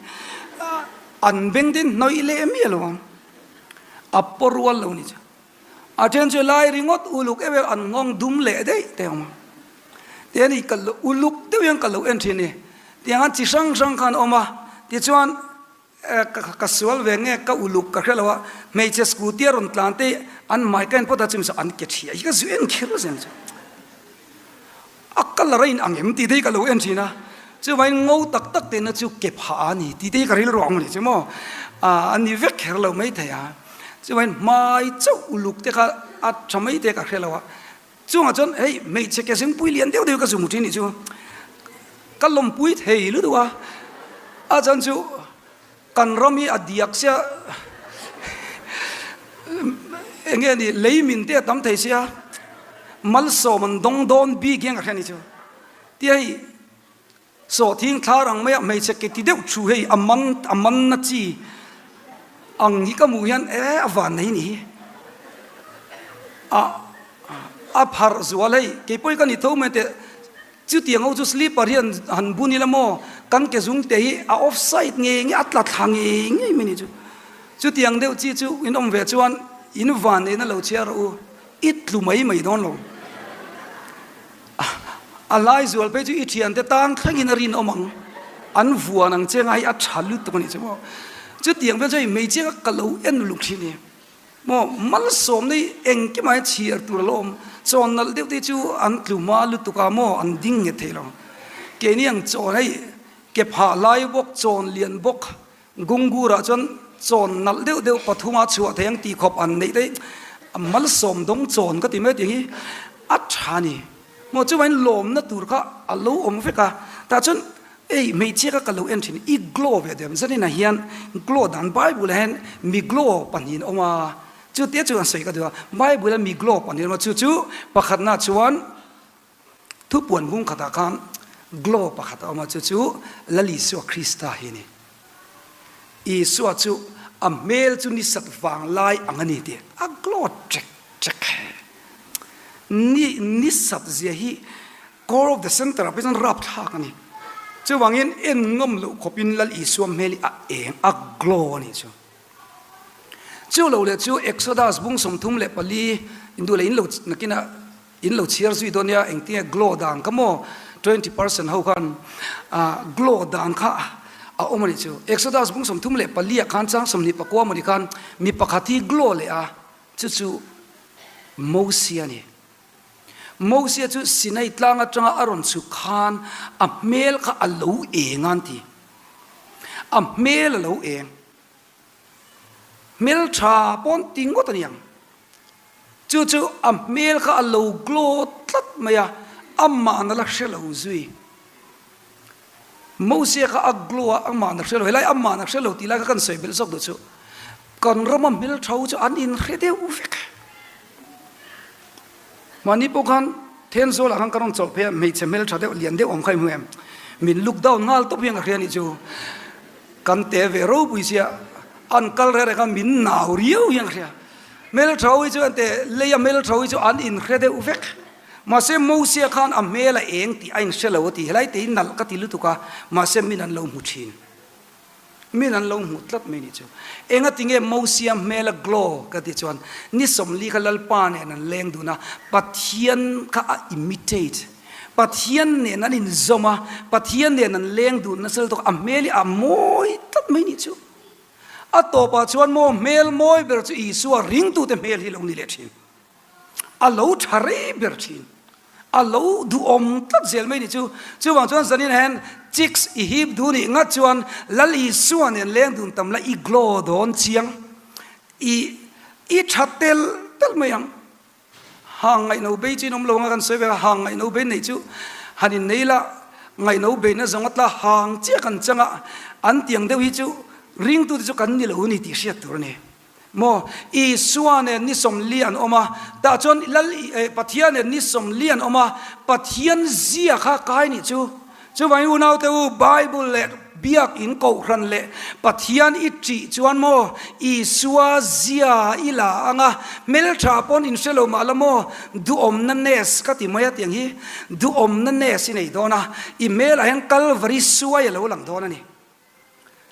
an beng te in hnawih leh miah lo ang. A paw rual lo ni chu. A then chu lai ringawt uluk em em an nghawng dum leh daih te awm a. Tihian i ka lo uluk deuh hian ka lo en thin ni. Tiang hian chi hrang hrang khan a awm a. Tichuan Ka sual ve nge ka uluk ka hre lo a, hmeichhe scooty a rawn tlan te an hmai ka en phawt a chumi chu an ke ṭhia hi ka zu en kher zel chu. A colour a in ang em tih te hi ka lo en ṭhin a, chuvangin ngo tak tak tehna chu ke phah a ni tih te hi ka rilru ang ni chu maw, a ni vek kher lo maithei a, chuvangin hmai chauh uluk te kha a ṭha mai te ka hre lo a, Chungah chuan hei hmeichhe ke zingpui lian deuh deuh ka zu mu thin nih chu ka lawmpui thei lutuk a, a chan chu kan ram hi a diak sia eng nge ni lei min te a tam thei sia malsawm an dawng dawn bik hian ka hria ni chu tia hei Sawhthing thlar ang maia hmeichhe ke ti deuh thu hei a man a man na chi ang hi ka hmuh hian e a van nei ni hi a a pharh zual hei kei pawh hi ka ni tho mai teh chutiang ho chu slipper hi an han bun ila maw kan ke zung te hi a off side ngei ngei a tla thla ngei ngei mai ni chu chutiang deuh chi chu in awm ve chuan in van neihna lo chhiar rawh u i tlu mai mai dawn lo. A lai zual phei chu i thiante tan thlengin a rinawm ang, an vuan ang che nga hi a tha lutuk a nih chu maw. Chutiang vel chu hei hmeichhia kha ka lo en uluk thin i maw malsawmna hi engkimah hian chhiar tur a lo awm, chawn nalh deuh te chu an tlu hma lutuk a maw an ding nghet thei lo. Keini ang chawn hei ke phah lai bawk chawn lian bawk Gungurah chuan chawn nalh deuh deuh pathuma chhuah thei ang tih khawp an neih daih a malsawm dawng chawn ka ti mai tih hi a tha ni. Maw chuvain lawmna tur kha a lo awm vek a, tah chuan ei hmeichhia kha ka lo en thin i glow ve deuh zaninah hian glow dan Bible ah hian mi glow pahnihin a awm a, chu te chu an sawi ka duh a, Bible a mi glow pahnihin a awm a chu chu pakhatna chuan Thupuan bung khatah khan glow pakhat a awm a, chu chu Lal Isua Krista hi a ni. Isua chu a hmel chu ni sat vang lai ang a ni tih a glow ṭek ṭek. Ni ni sat zia hi core of the center ah phei chuan rapthlak a ni. Chuvangin en ngam loh khawpin Lal Isua hmel hi a eng, a glow a nih chu. Chu lo leh chu Exodus bung 34 induh leh in lo nakinah In lo chhiar zui dawn nia engtinge glow dan kha maw 20% ho khan glow dan kha a awm a nih chu. Exodus bung 34 ah khan chang 29 mawni khan mi pakhat hi glow leh a chu chu Mosia a ni. Mosia chu Sinai tlang atanga a rawn chhuk khan a hmel kha a lo eng a an ti. A hmel a lo eng. Hmel tha pawn ti ngawt a ni ang. Chu chu a hmel kha a lo glow tlat mai a, amah na la hre lo zui. Mosia kha a glow a, amah na hre lo, helai amah na hre lo tih lai kha kan sawi belh zawk duh chu. Kan rama hmeltha ho chu an inhre deuh vek. Mahni pawh khan Thenzawl ah khan ka rawn chawlh phei a, hmeichhe hmeltha deuh lian deuh awm kha i hmu em? Min look down nghal tawp hian ka hria a nih chu. Kan te ve ropui sia, an kal reh reh khan min nau riau hian ka hria. Hmeltha ho hi chu ente leia hmeltha ho hi chu an inhre deuh vek. Mahse Mosia khan a hmel a eng tih a inhre lo a ti. Helai te hi nalh ka ti lutuk a, mahse min an lo hmu thin. Min an lo hmu tlat mai nih chu. Engati nge Mosia hmel a glow ka tih chuan ni 40 kha Lalpa nen an leng dun a, Pathian kha a imitate. Pathian nen an inzawm a, Pathian nen an leng dun nasa lutuk a, a hmel hi a mawi tlat mai nih chu. A tawpah chuan maw hmel mawi ber chu Isua ringtute hmel hi lo ni leh thin. A lo tha rei ber thin. A lo duhawm tlat zel mai ni chu. Chuvang chuan zanin hian chicks i hip duh nih ngat chuan Lal Isua nen leng dun tam la i glow dawn chiang. I i tha tel tel mai ang. Hang ngaihno bei chu in awm lo anga kan sawi vek a, hang ngaihno bei neih chu han in nei la ngaihno beina zawng a tla hang chiah kan chang a, an tiang deuh hi chu ringtute chu kan ni lo a ni tih hriat tur a ni. Maw? Isua nen ni 40 an awm a, tah chuan Lal Pathian nen ni 40 an awm a, Pathian zia kha kai nih chu. Chuvangin unaute u, Bible leh Biak in kohhran leh Pathian i ṭih chuan maw Isua zia i la ang a, hmelṭha pawn in hre lo mah la maw, duhawmna nes ka ti mai a tiang hi, duhawmna nes i nei dawn a, i hmelah hian Kalvari suai a lo lang dawn a ni.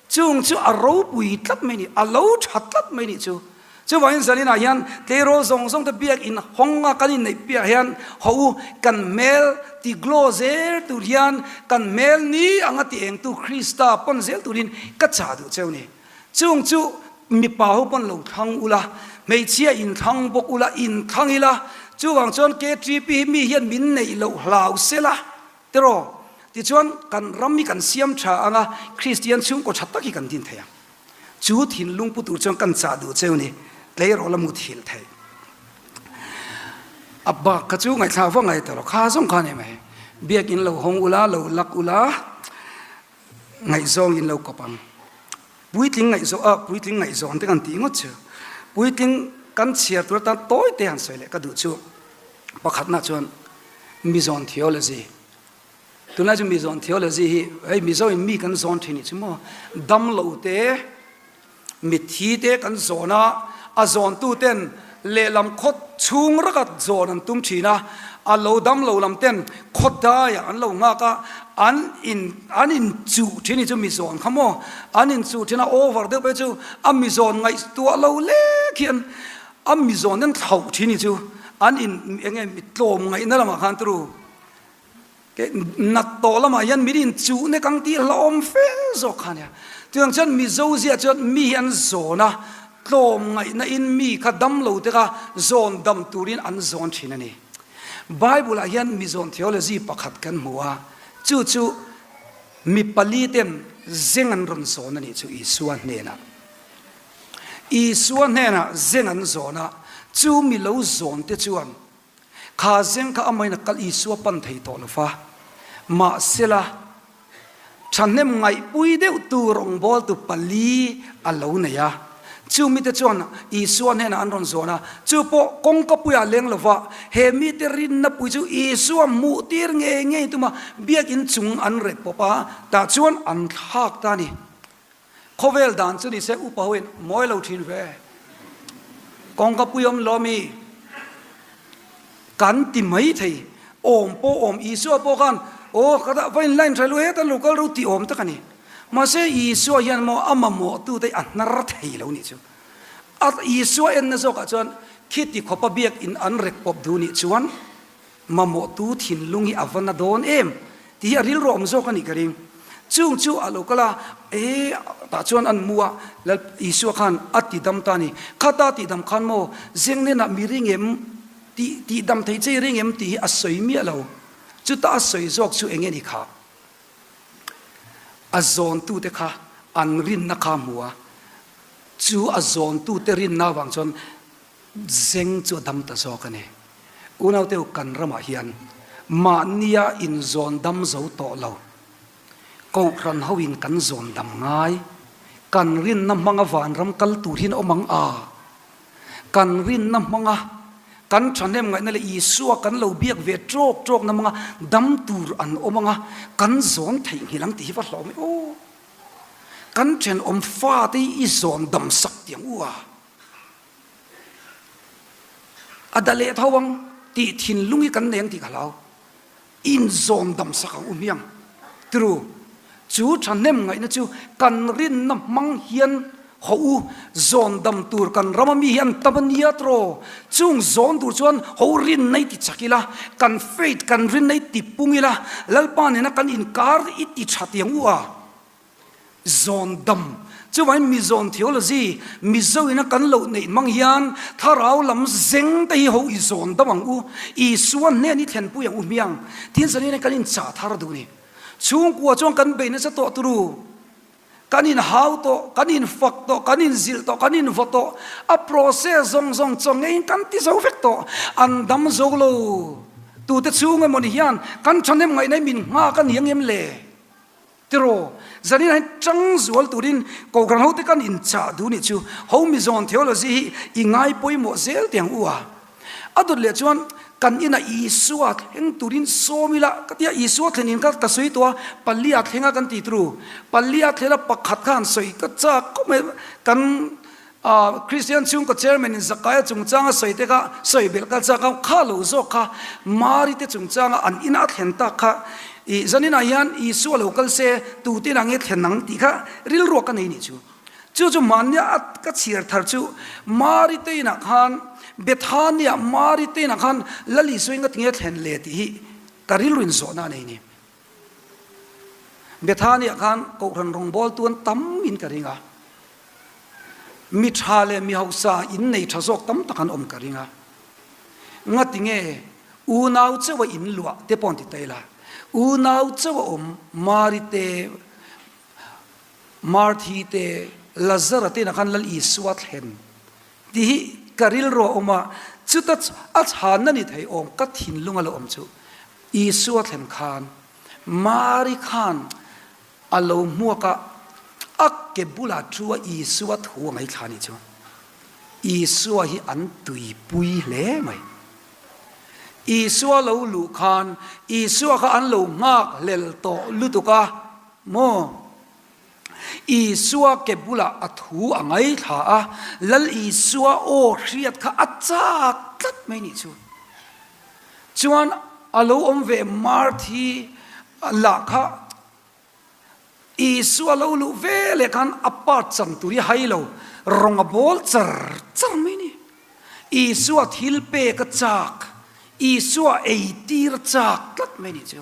Chung chu a ropui tlat mai ni, a lo tha tlat mai nih chu. Chuvangin zaninah hian tleirawl zawng zawng te biak in hawng a kan inneih piah hian haw u, kan hmel ti glow zel tur hian kan hmel ni anga ti engtu Krista pawn zel turin ka chah duh cheu ni. Chung chu mipa ho pawn lo thlang ula, hmeichhia in thlang bawk ula, in thlang ila, chuvang chuan KTP hi mi hian min neih loh hlau sela, Tiraw? Tichuan, kan ram hi kan siam tha ang a, Kristian chhungkaw tha tak hi kan din thei ang. Chu thinlung pu tur chuan kan chah duh cheu ni, tleirawl a mut hil thei. A bak kha chu ngaihthlak vak ngai tawh lo, kha zawng kha a ni mai. Biakin lo hawng ula, lo lak ula, ngaihzawng in lo kawp ang. Puitling ngaihzawn, ah puitling ngaihzawn te kan tih ngawt chu. Puitling kan chhiar tur atan tawi te han sawi leh ka duh chu. Pakhatna chuan Mizawn theology. Tunlai chu Mizawn theology hi hei Mizo in mi kan zawn thin nih chu maw. Dam lo te, mitthi te kan zawn a, a zawn tu ten lehlam khaw chhung raka zawn an tum thin a, a lo dam lo lam ten khaw daiah an lo nghak a, an in an in chuh thin nih chu Mizawn kha maw. An in chuh thin a, over deuh phei chu a Mizawn ngaihtuah lo lek hian A mi zawn an thlauh thin hi chu an in eng nge mi tlawm ngaihna lamah khan turu ke nat tawh lamah hian min in chuh nek ang tih hlauhawm fe zawk kha nia. Chutiang chuan Mizo ziah chuan mi hi an zawn a, tlawm ngaihna in mi kha dam lo te kha zawn dam turin an zawn thin a ni. Bible ah hian mi zawn theology pakhat kan hmu a, chu chu mi pali ten zeng an rawn zawn a nih chu Isua hnenah. Isua hnenah zeng an zawn a, chu mi lo zawn te chuan kha zeng kha amahin a kal Isua pan thei tawh lo va. Mahsela, thahnem ngaihpui deuh tu rawngbawltu pali a lo nei a. Chu mite chuan Isua hnenah an rawn zawn a, chu pawh kawngkapuiah leng lo va, he mite rinna pui chu Isua hmuh tir ngei ngei tuma biakin chung an rek pawp a, tah chuan an thlak ta a ni. Khawvel dan chu nise upa ho in mawi lo thin ve. Kawngka pui awm lo mi kan ti mai thei. Awm pawh awm Isua pawh khan aw ka dah va in line tha lu heta lo kal ro ti awm tak a ni. Mahse Isua hian maw a mamawh tu te a hnar thei lo nih chu. A Isua enna zawkah chuan khiti khawpa biak in an rek pawp duh nih chuan Mamawhtu thinlung hi a va na dawn em tih hi a rilru awm zawk a nih ka ring. Chung chu a lo kal a, e tah chuan an mu a, Lal Isua khan a tidam ta a ni. Khata tihdam khan maw zeng nenah mi ring em tih tihdam thei che i ring em tih hi a sawi miah lo. Chuta a sawi zawk chu eng nge ni kha? A zawntute kha an rinna kha a hmu a, chu a zawntute rinna avang chuan Zeng chu a dam ta zawk a ni. Unauteu kan ramah hian mahnia inzawn dam zo tawh lo. Kohhran hoin kan zawn dam ngai. Kan rinna hmanga vanram kal tur hian awm ang a. Kan rinna hmanga kan thahnem ngaihna leh Isua kan lo biak ve tawk tawkna hmanga dam tur an awm ang a, kan zawn theihnghilh ang tih hi va hlauhawm e aw. Kan thenawm fate hi i zawn dam sak tiang u a. A da leh tho ang tih thinlung hi kan nei ang tih ka hlau. Inzawn dam sak ang u hmiang. Tru, chu thahnem ngaihna chu kan rinna hmang hian haw u, zawn dam tur kan rama mi hi an tam a nia tiraw? Chung zawn tur chuan haw rinna i ti chak ila, kan faith, kan rinna i ti pung ila, Lalpa nena kan inkar i ti tha tiang u a. Zawn dam, chuvangin Mizawn theology, Mizo ina kan loh neih hmang hian thlarau lam zeng te hi ho i zawn dam ang u, Isua hnen i thlenpui ang u hmiang, tin zanin kan inchah thar duh ni. Chhungkua chuan kan bei nasa tawh turu, kan inhau tawh, kan infak tawh, kan inzilh tawh, kan invaw tawh, a process zawng zawng chaw ngeiin kan ti zo vek tawh, an dam zo lo. Tute chhung emaw ni hian kan thahnem ngaihna hi min nghak a ni ang em le? Tiraw, zanin ah hian tang zual turin Kohhran hote kan inchah duh nih chu ho mizawn theology hi i ngai pawimawh zel teh ang u a. A dawt leh chuan kan inah Isua thleng turin sawm ila ka tia Isua thlen in kha ka sawi tawh a, palia thlenga kan ti turu. Palia thlen a pakhat kha han sawi ka chak khawp mai kan Kristian chhungkaw chairman in Zakaia chungchanga sawi te kha sawi belh kal chak a, kha lo zawk kha Mari te chungchanga an ina a thlen tak kha i zaninah hian Isua lo kal se tute inah nge thlen ang tih kha rilruak ka nei nih chu. Chu chu mahnia a ka chhiar thar chu Mari te inah khan Bethania Mari te inah khan Lal Isua in ka ti nge thlen le tih hi ka rilru in zawhna a nei ni. Bethania khan Kohhran rawngbawltu an tam in ka ring a. Mi tha leh mi hausa in nei tha zawk tam tak an awm ka ring a. Ngati nge unau chauh a in luah te pawh an ti ta ila. Unau chauh a awm Mari te, Marthi te, Lazara te inah khan Lal Isua thlen tih hi ka rilru a awm a, chuta a chhanna ni thei awm ka thinlung a lo awm chu Isua thlen khan Mari khan A lo hmuak a, a ke bulah chu a Isua thu a ngaithla a nih chu. Isua hi an tuipui hle mai. Isua lo luh khan Isua kha an lo nghak hlel tawh lutuk a maw? Isua ke bulah a thu a ngaithla a, Lal Isua aw hriat kha a chak tlat mai nih chu. Chuan a lo awm ve Marthi lah kha Isua lo luh ve leh khan a part chan tur hi hai lo, rawng a bawl char char mai ni. Isua thil pek a chak, Isua ei tir a chak tlat mai ni chu.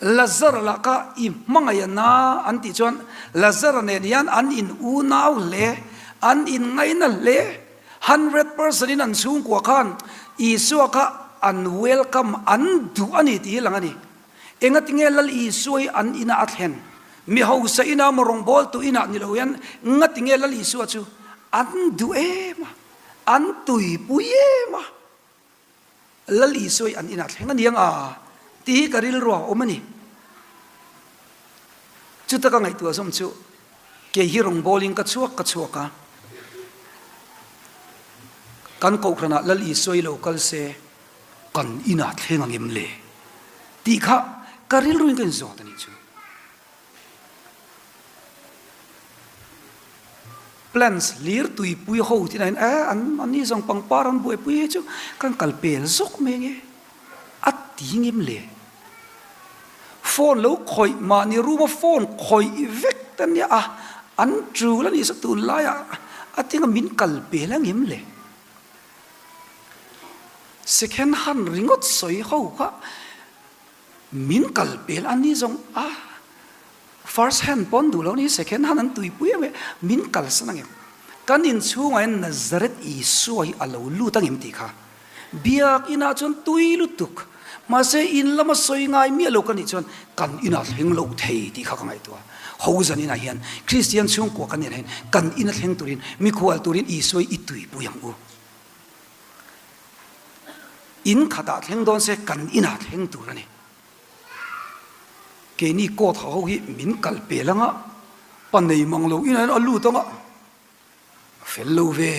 Lazara lah kha i hmangaih a na an tih chuan Lazara nen hian an in unau hle, an in ngaina hle. 100% in an chhungkua khan Isua kha an welcome, an duh a ni tih hi lang a ni. Engatinge Lal Isua hi an inah a thlen? Mi hausa ina maw rawngbawltu inah ni lo hian ngatinge Lal Isua chu an duh em a, an tuipui em a? Lal Isua hi an inah thleng a ni ang a tih hi ka rilru ah a awm a ni. Chuta ka ngaihtuah zawm chu kei hi rawngbawlin ka chhuak ka chhuak a, kan kohhranah Lal Isua hi lo kal se kan inah thleng ang em le tih kha ka rilruin ka inzawt a nih chu. Plants hlir tuipui ho tin ah hian eh an mahni zawng pangpar an buaipui hi chu kan kal pel zawk mai ange a ti ngem le. Phone lo khawih mahni room a phone khawih vek te nia a an tul a nih saw tunlaiah a tinga min kal pel angem le. Second hand ringawt sawi ho kha min kal pel a ni zawng a first hand pawn duh lo ni second hand an tuipui em e min kalsan ang em kan inchhungah hian Nazareth Isua hi a lo lut ang em tih kha biak inah chuan tui lutuk mahse in lama sawi ngai miah lo ka nih chuan kan inah thleng lo thei tih kha ka ngaihtuah ho zan inah hian Kristian chhungkua kan inah hian kan ina thleng turin mikhual turin Isua hi i tuipui ang u. In khatah thleng dawn se kan inah thleng tur a ni. Keini court ha ho hi min kal pel anga, pa nei mang lo inah hian a lut anga, a fel lo ve.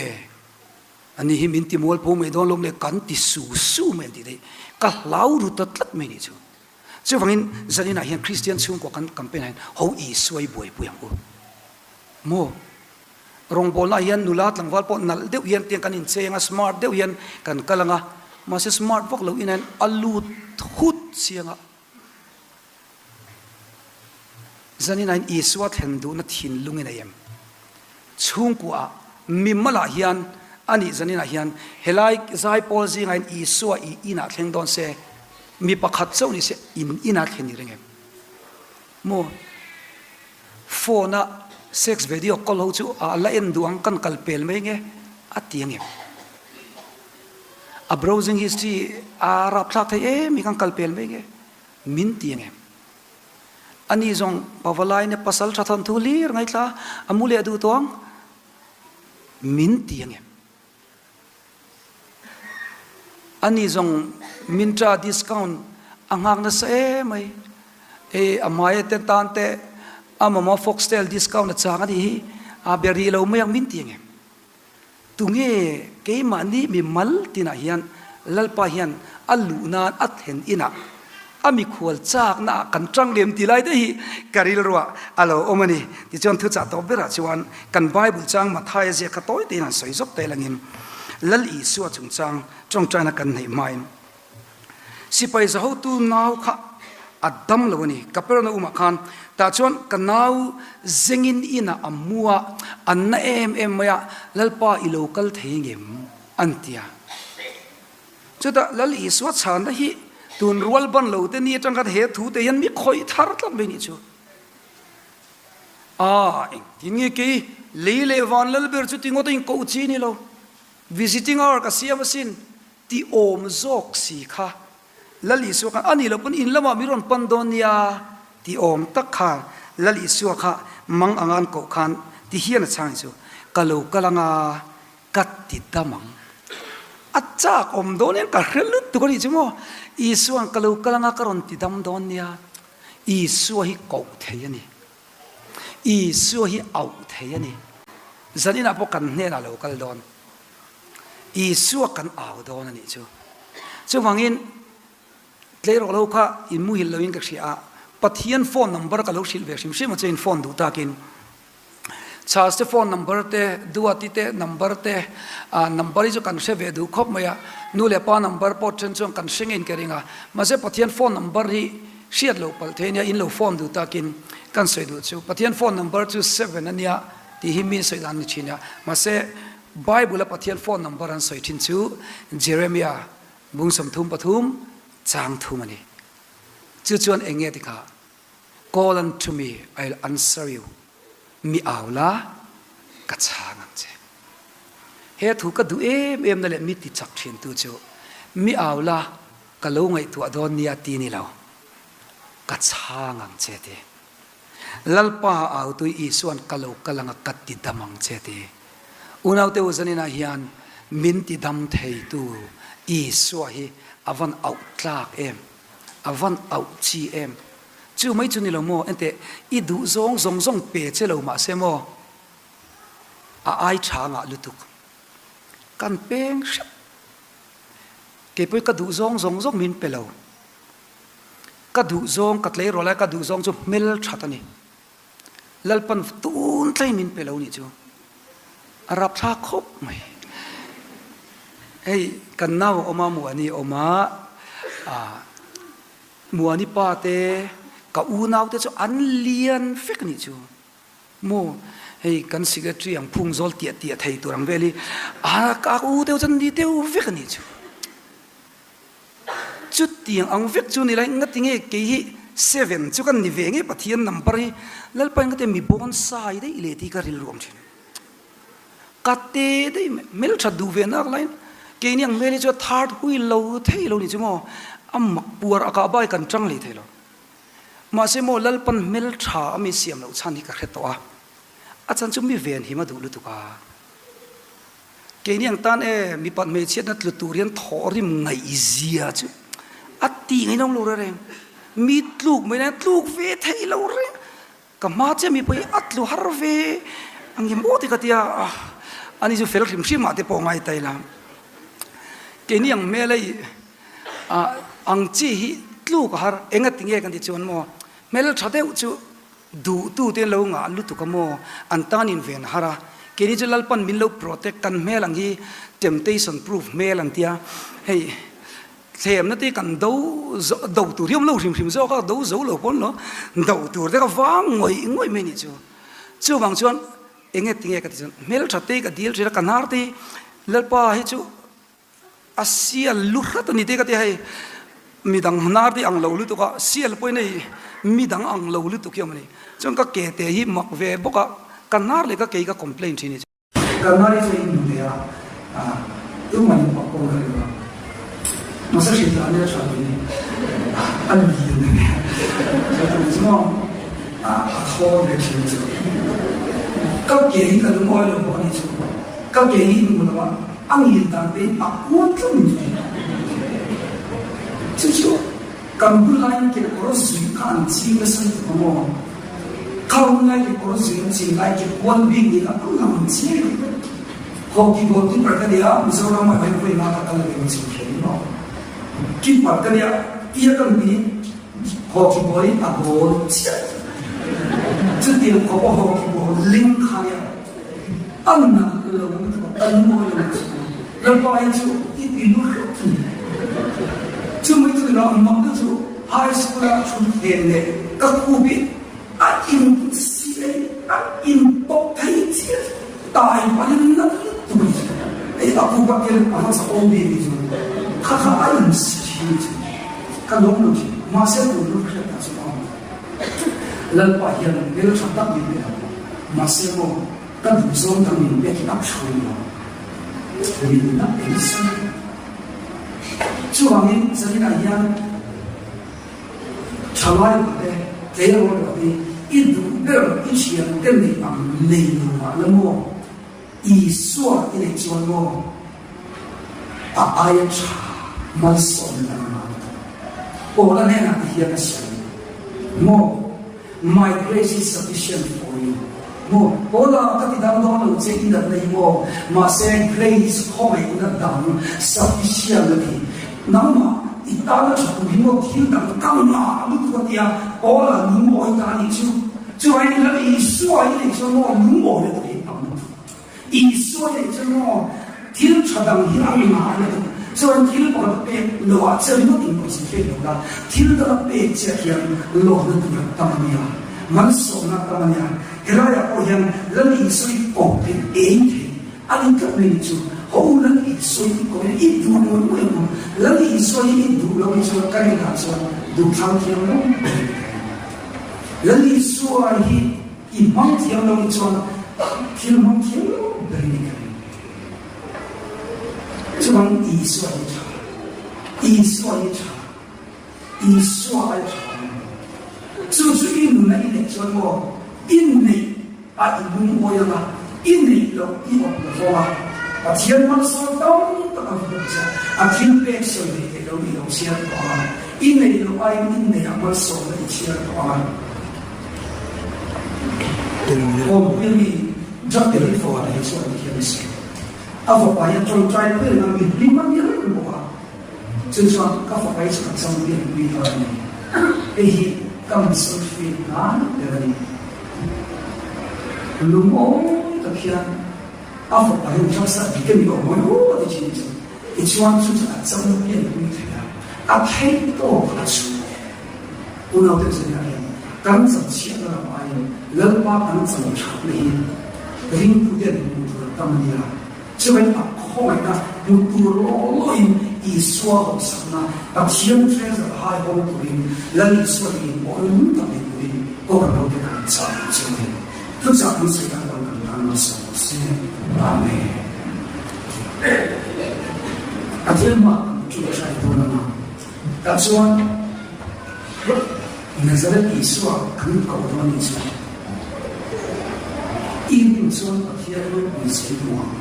Ani hi min ti mualpho mai dawn lawm le kan ti su su mai an tih theih. Ka hlau ru ta tlat mai nih chu. Chuvangin zaninah hian Kristian chhungkua kan campaign ah hian ho Isua i buaipui ang u. Maw? Rawngbawlna ah hian nula tlangval pawh nalh deuh hian tiang kan incheng a, smart deuh hian kan kal ang a, mahse smart vak lo inah hian a lut hut chiang a. Zanin Isua thlen duhna thinlung in a em? Chhungkuaah, mimalah hian a nih zaninah hian helai zaipawl zingah hian Isua i inah thleng dawn se, mi pakhat chauh ni se in inah thlen i ring em? Maw? Phone a sex video call ho chu a la en duh ang kan kal pel mai nge a ti ang em? A browsing history a rapthlak thei em hi kan kal pel mai nge min ti ang em? Ani zawng Pavalai ne pasal tha thawn thu hlir ngaithla a mu leh duh tawh ang min ti ang em? Ani zawng Myntra discount a nghak nasa em mai e a hmaia te tan te a mama foxtail discount a chang a nih hi a be rih lo mai ang min ti ang em? Tunge keimahni mi mal tinah hian Lalpa hian a luh nan a thlen inah a mikhual chakna ah kan tang lem ti lai te hi ka rilruah a lo awm a ni. Tichuan thuchah tawp berah chuan kan Bible chang Mathaia ziak kha tawi tein han sawi zawk tel angin Lal Isua chungchang tawngtaina kan neih hmain Sipai zahotu nau kha a dam lo a ni. Kapernaum-ah khan tah chuan ka nau zengin inah a mu a, an na em em mai a, Lalpa i lo kal thei ngem? an ti a. Chutah Lal Isua chhanna hi tun rual ban lo te ni atang khan he thu te hian mi khawih thar tlat mai nih chu. A, engtin nge kei lei leh van lal ber chu ti ngawt a inkoh chi ni lo. Visiting hour ka siam asin. Ti awm zawk si kha Lal Isua khan a nih loh pawn in lamah mi rawn pan dawn nia ti awm tak kha Lal Isua kha mang anga an koh khan ti hian a chhang chu ka lo kal anga ka ti dam ang. A chak awm dawn hian ka hre lutuk a nih chu maw Isua'n ka lo kal anga ka rawn ti dam dawn nia Isua hi koh thei a ni. Isua hi auh thei a ni. Zaninah pawh kan hnenah lo kal dawn. Isua kan au dawn a nih chu. Chuvangin tleirawl ho kha in muhil loin ka hria a, Pathian phone number ka lo hrilh ve hrim hrim a chuan in phone duh takin Charles te phone number te, Duati te number te, number hi chu kan hre ve duh khawp mai a, nu leh pa number pawh then chuan kan hre ngeiin ka ring a, mahse Pathian phone number hi hriat loh palh thei a nia, in lo phone duh takin kan sawi duh chu. Pathian phone number chu seven a nia tih hi mi sawi dan a ni thin a, mahse Bible a Pathian phone number an sawi thin chu Jeremiah bung 33 chang thum a ni. Chu chuan eng nge tikah Call unto me, I'll answer you, mi au la, ka chhang ang che. He thu ka duh em em na leh mi ti chak thin tu chu mi au la, ka lo ngaihtuah dawn nia ti ni lo, ka chhang ang che ti. Lalpa autui Isua'n ka lo kal anga ka ti dam ang che ti. Unaute u zaninah hian min ti dam theitu Isua hi a van auh tlak em? A van auh chi em? Chu mai chu ni lo maw? Enteh, i duh zawng zawng zawng pe che lo mahse maw? A ai tha ngah lutuk. Kan peng hrep. Keipawh ka duh zawng zawng zawng min pe lo. Ka duh zawng ka tleirawl lai ka duh zawng chu hmel that a ni. Lalpan tun tlai min pe lo nih chu a rapthlak khawp mai. Hei kan nau a awm a Muani a awm a, Muani pa te ka unau te chu an lian vek a nih chu. Maw hei kan secretary ang phung zawl tiah tiah thei tur ang vel hi a ka u deuh chuan ni deuh vek a nih chu. Chutiang ang vek chu ni lai, ngatinge kei hi seven chu kan ni ve nge Pathian number hi Lalpa in ka ti mi bonsai daih leh tih ka rilru awm thin. Ka te daih mai, hmelthat duh ve nak laiin keini ang hmel hi chu a third wheel lo thei lo ni chu maw, a mak puar a kah bai kan tang leh thei lo. Mahse maw Lalpan hmeltha a mi siam loh chhan hi ka hre tawh a, a chan chu mi venhim a duh lutuk a. Keini ang tan e, mipat hmeichhiatna tlu tur hian thawhrim ngaihzia chu a ti ngainawm lo reng reng. Mi tluk mai nen tluk ve thei lo reng. Ka hma chiah mi pawh hi a tlu har ve ang em aw ti ka tia a, ani chu fel hrim hrim ah te pawh ngai ta ila. Keini ang hmel hei ang chi hi tluk a har enga ti nge kan ti chuan maw hmel tha deuh chu duh tu te lo ngah lutuk a maw an tan in ven har a, keini chu Lalpan min lo protect kan hmel ang hi temptation proof hmel an tia hei. Thlemna te kan do do tur hi awm lo hrim hrim zawk a, do zo lo pawn lo do tur te ka vang ngawih ngawih mai a nih chu. Chuvang chuan enge tinge ka ti chuan hmeltha te ka dil thin a, ka hnar te hi Lalpa hi chu a sial lu hrat a ni te ka ti a hei, midang hnar te ang lo lutuk a, sial pawhin hei midang ang lo lutuk hi a awm a ni. Chuan ka ke te hi mak ve bawk a, ka hnar leh ka ke hi ka complain thin a ni chu. Kalmari chu in hmu ve a, tumah in pak pawh ka ring lo. Mahse hrilh dan nia tha tih ni a lian a nia. Chu tum chu maw a thawn ve thin chu. Ka ke hi ka lungawi lo bawk a ni chu. Ka ke hi in hmu lo a, a ngil dan te in a kual tlat ni chu. Chu chu Kan hun laiin kekawr zui kha an ching nasa lutuk a maw? Kha hun lai kekawr zui an chin lai kekual bik nih kha ang ang an ching reng reng. Hockey goal keeper ka nia, Mizoram ah hian vawi nga ka kal ve ching thei ni maw? Keeper ka nia, tia ka mi hockey ball in a goal chiah. Chutiang khawp a hockey ball ling kha nia a nalh lo lutuk a, a lungawi lo lutuk a. Lalpa hi chu i ti lu hlawk a ni. Chumi chu ila mak te chu high school a thu hlen leh ka khup hi a in siai a in pawp thei chiah tai pahin na lutuk a ni. Hei a khup a kel a hmasa awm bik hi chu kha kha a in si thin a ni chu ka lawm lo thin. Mahse tun hun hriat ah chuan a awm lo. Lalpa hian hmeltha tak min pe lo. Mahse maw. Ka duh zawng dang min pek hi a thlui lo. Min la pe nasa mai. Chuvangin zaninah hian thalai pate, tleirawl pate i duh ber i thiante neih ang nei lo mah la maw? Isua i neih chuan maw? A aia tha malsawmna dang a ngah lutuk. Paula hnenah ti hian a sawi maw? My grace is sufficient for you. Maw? Paula ka ti dang dawn lo che i natna hi maw? Mahse grace khawngaihna dang sufficient a ti. Nangmah i tana tha tur hi maw thil dang ka ngah lutuk a tia Paula lungawi ta a nih chu. Chuvangin Lal Isua hi neih chuan maw lungawi lutuk hi tam lutuk. Isua neih chu maw thil tha dang hi a ngah lutuk chuan thil pakhat a pek lo ah che ringawt in concentrate lo la, thil dang a pek chiah hian lawmna tur a tam a nia, malsawmna a tam a nia. Helai ah pawh hian Lal Isua i kawp theih ei theih a ni tlat mai ni chu. Ho Lal Isua i kawp in i duh ngawih ngawih ang u. Lal Isua hi i duh lo hi chuan ka rinah chuan duh thlang thiam lo ber ni ka ring. Lal Isua hi I hmang thiam lo nih chuan thil hmang thiam lo ber in i ka ring. Chuvang Isua hi tha, Isua hi tha, Isua ai tha a ni. Chu chu i nun a i neih chuan maw i neih a i lungawi anga i neih loh i awm lo vawng a, Pathian malsawm tam tak a hmu che a, thil pek sawi ve theih lo i lo chhiar tawh anga, i neih loh aiin i neih a malsawmna i chhiar tawh anga. Awmpui mi Jack Telifo-a hi chuan ti hian a sawi. A fapa hi a tawngtai pui reng a, mi hlim a ni reng bawk a. Chu chuan ka fapa hi chu ka champion pui ta a ni. Hei hi ka Mizo hriat ngai ber a ni. Lungawi tak hian a fapa hian drugs a dik a ni awm mawi aw a ti thin chu. Tichuan chu chu a champion pui thei a, a theih tawk a chhuah. Unaute zingah hian kan chanchhiatna lam aiin Lalpa kan chanthatna hi ringtuten hmuh tur a tam a nia. Chuvangin a khawngaihna hmu tur law lawin Isua hawhsakna Pathian treasure hai hawng turin Lal Isua hi inpawh lung tak nei turin Kohhran hote kan chah duh che a ni. Thuchah kan sawi dan bang kan tan malsawm rawh se. Amen. Pathian hmaah kan ṭawngṭai dawn anga. Tah chuan Nazareth Isua kan koh dawn anih chuan i rin chuan Pathian ropui zia i hmu ang.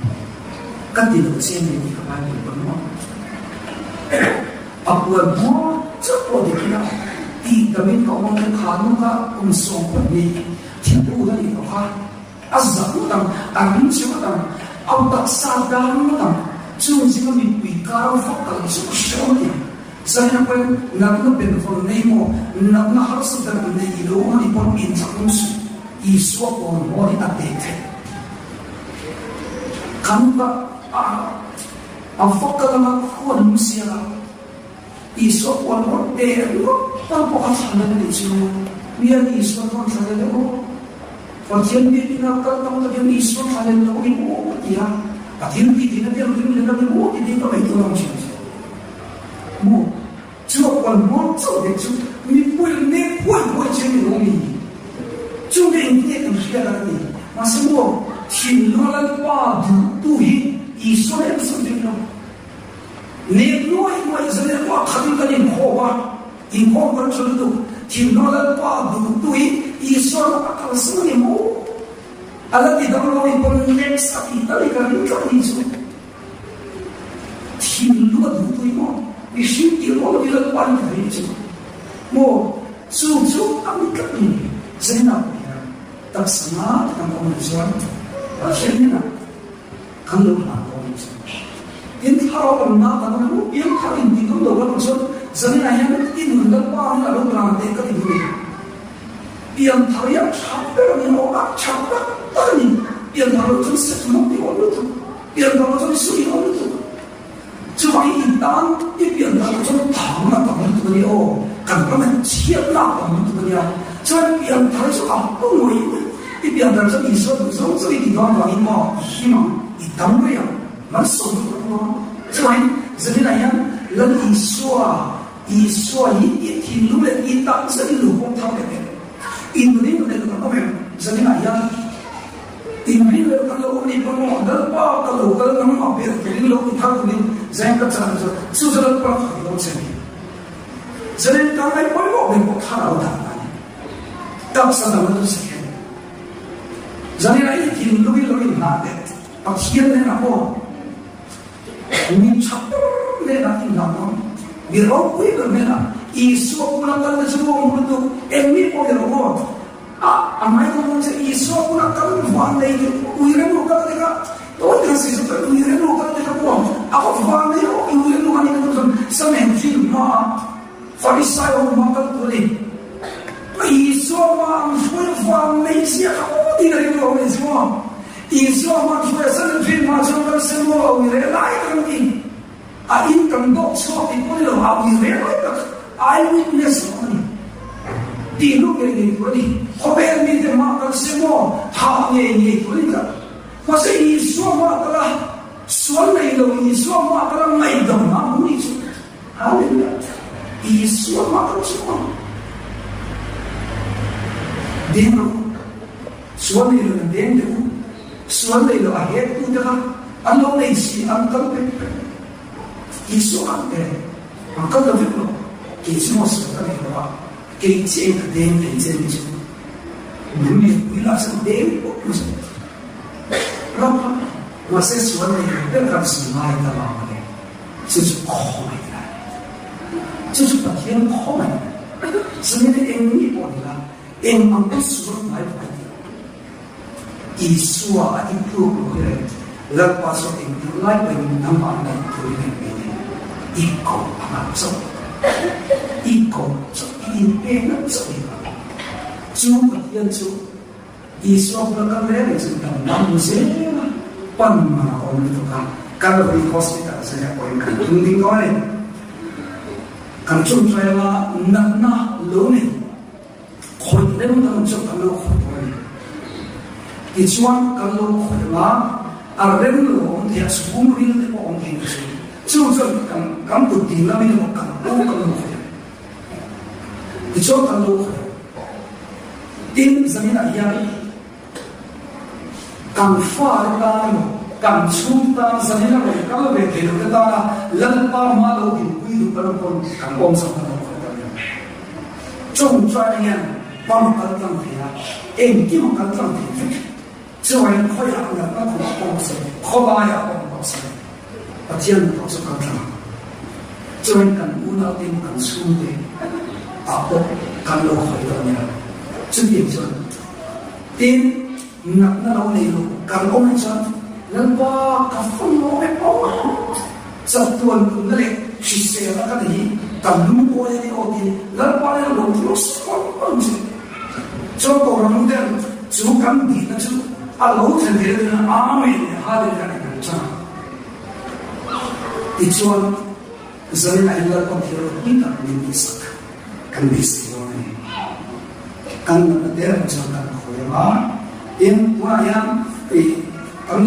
Ka ti lo che mai tih ka Bible pawn maw? A puan hma chauh pawh dik ila tih. Tihdamin ka awm ang kha nu kha kum 12 thil ul a nih tawh kha. A zak ngawt ang, a ring che ngawt ang, a taksa dang ngawt ang. Chung zinga mipui kar vak kal chu ka hre awm a ni. Zaina pawhin natna benvawn nei maw, natna harsa ber nei lo a ni pawn inchak tum suh. Isua pawn haw hi a teh theih. Kan ka a a va kal anga khuan lung sial a, Isua pawn haw teh ringawt tal pawh a thlan a nih chu. Mian Isua pawn thlan a leh aw. Pathian biak ina kal tam tak hian Isua thlan leh lo in aw ka ti a, a thil tih tihna te an ring leh lo in aw ti tiin ka ngaihtuah ang thin chu. Maw? Chu a kual hmawr chauh deuh chu mipui nek huai huai che ni lo mi? Chu nge engtin nge kan hriat a ka ti. Mahse maw, thinlung Lalpa duhtu hi Isua hi an sawi vek lo. Nek nuai nuai zalen pawh a khatin kan inkhawm a, inkhawm kan tha lutuk. Thinlung Lalpa duhtu hi Isua rawng a kalsan a ni maw? A la ti dang lo in pawn next a tih tal hi ka ring tlat a ni chu. Thinlung a duhtu hi maw? Mihring tih rual lovin Lalpa in ti thei ni chu maw? Chu chu a ni tlat a ni. Zainah pawh hian taksa ngai kan awm loh chuan Pathian hnenah Kan lo hlan dawn ang chu. Tin, thlarau awmna kan awm emaw, piang thar intih dawn lo kan awm chuan zaninah hian i nun Lalpa hi a lo hlan teh ka ti duh e. Piang thar hi a tha ber a ni a, a tha tak tak a ni. Piang thar loh chuan sex mak i awm lutuk, piang thar loh chuan su i awm lutuk. Chuvangin i tan i pian thar loh chuan thang a tam lutuk a ni aw, kan ram hian chhiatna a tam lutuk a nia. Chuan pian thar chu a pawimawh in i pian thar chuan Isua duh zawng zawng i ti dawn vangin maw i him ang, i dam rei ang, malsawm lutuk ang maw. Chuvangin zaninah hian Lal Isua, Isua hi i thinlung leh i takzet in lo pawm thar leh teh. Inring leh kan awm em zaninah hian? Inring leh kan lo awm ni pawn maw Lalpa ka lo kal nangmah ber turin lo ti thar turin Zain ka chan chu chu chu Lalpa kha ti lo che ni. Zain ka ngai pawimawh ber pawh thlarau dan a ni. Taksa dang chu second. Zain a i thinlung in lo inhlah teh Pathian hnenah pawh Mi tha ber hnenah inhlam ang, mi ropui ber hnenah Isua bula kal te chu ruang lutuk, eng mi pawh ni lo maw? A, a ngai dawn dawn che, Isua bula kal van nei te ui rem ru kal te kha, tawi taka si chu ui rem ru kal te kha pawh a va van nei rawh, ui rem ru kha ni ka tum chuan Sanhedrin hmaa Farisai ho hmaa kal tur a ni. Isua hma ang hruai van nei zia kha aw tiin a ring lo a ni chu maw? Isua hman hruai a Sanhedrin hma chuan kan se maw a ui reh lai tak an ti. A in kan dawk chhuak tih pawh ni lo, a ui reh lai tak eye witness lo a ni. Tih hluk ngei ngei tur a ni. Khawvel mite hma kan se maw thah ngei ngei tur a ni tlat. Mahse Isua hma kal a, sual nei lo Isua hma kal a ngaihdam hna hmu ni chu. Hallelujah! Isua hma kal chu maw? Ding rawh. Sual nei lo in deng deuh u. Sual nei lo a hek tu te kha an lo nei si an kal pek pek. Isua khan te an kal ta vek lo. Kei chu maw sual ka nei lo a, kei chiah in ka deng thei che ni chu. Nung lian pui lah chuan deng pawh pawh chu ram kha mahse sual nei lo ber khan su ngai ta vang a ni. Chu chu khawngaih a ni. Chu chu Pathian khawngaih a ni. Chumi eng mi pawh ni la, Eng ang pawh sual ngai lo kan ti lo. Isua a intluk lo hi reng Lalpa chuan engtin lai pawhin nangmah ngaih turin eng nge ni? I ko anga chauh i ko chauh i inpekna chauh hi a ni. Chu Pathian chu Isua bula kal reng reng chu damna hmu zel a, pan man a awm lutuk a, Calvary Hospital zaiah pawhin kan tum ding dawn a ni. Kan chawngchai anga natna lo nei. Khawih reng dang chu kan lo khawih tawh a ni. Tichuan kan lo khawih ang a, a rem lo awm thei a, chhung ril te pawh awm thei ni chu. Chu chuan kan kan kut ding lamin emaw kan aw kan lo khawih ang. Tichuan kan lo khawih ang. Tin, zaninah hian kan fate tan emaw, kan chhung tan zanin a rawn kal ve thei lo te tana Lalpa hma lo dinpui duh kan awm pawn kan awm chho kan lo khawih ta nia. Chawngchai hian pam a kal tlang thei a, engkim a kal tlang thei vek. Chuvangin khawiah natna khumah pawh awm se, khawlaiah pawh awm se, Pathian hnathawh chu kal tlang. Chuvangin kan unaute emaw kan chhungte. Ah pawh kan lo khawih dawn nia. Chutiang chuan tin natna lo nei lo kan awm hi chuan Lalpa ka fun lawm em aw. Chatuan nunna leh hriselna ka nei hi ka lungawi a ni aw tiin Lalpa nen lo thil sawn rawn che. Chuan Kohhran uten chu kan dihna chu a lo thlen theih na turin Amen leh Hallelujah nen kan chang a. Tichuan Zaninah hian Lalpan thil ropui tak min tihsak kan beisei dawn a ni. Kan natna te erawh chuan kan khawi ang a, tin tunah hian kan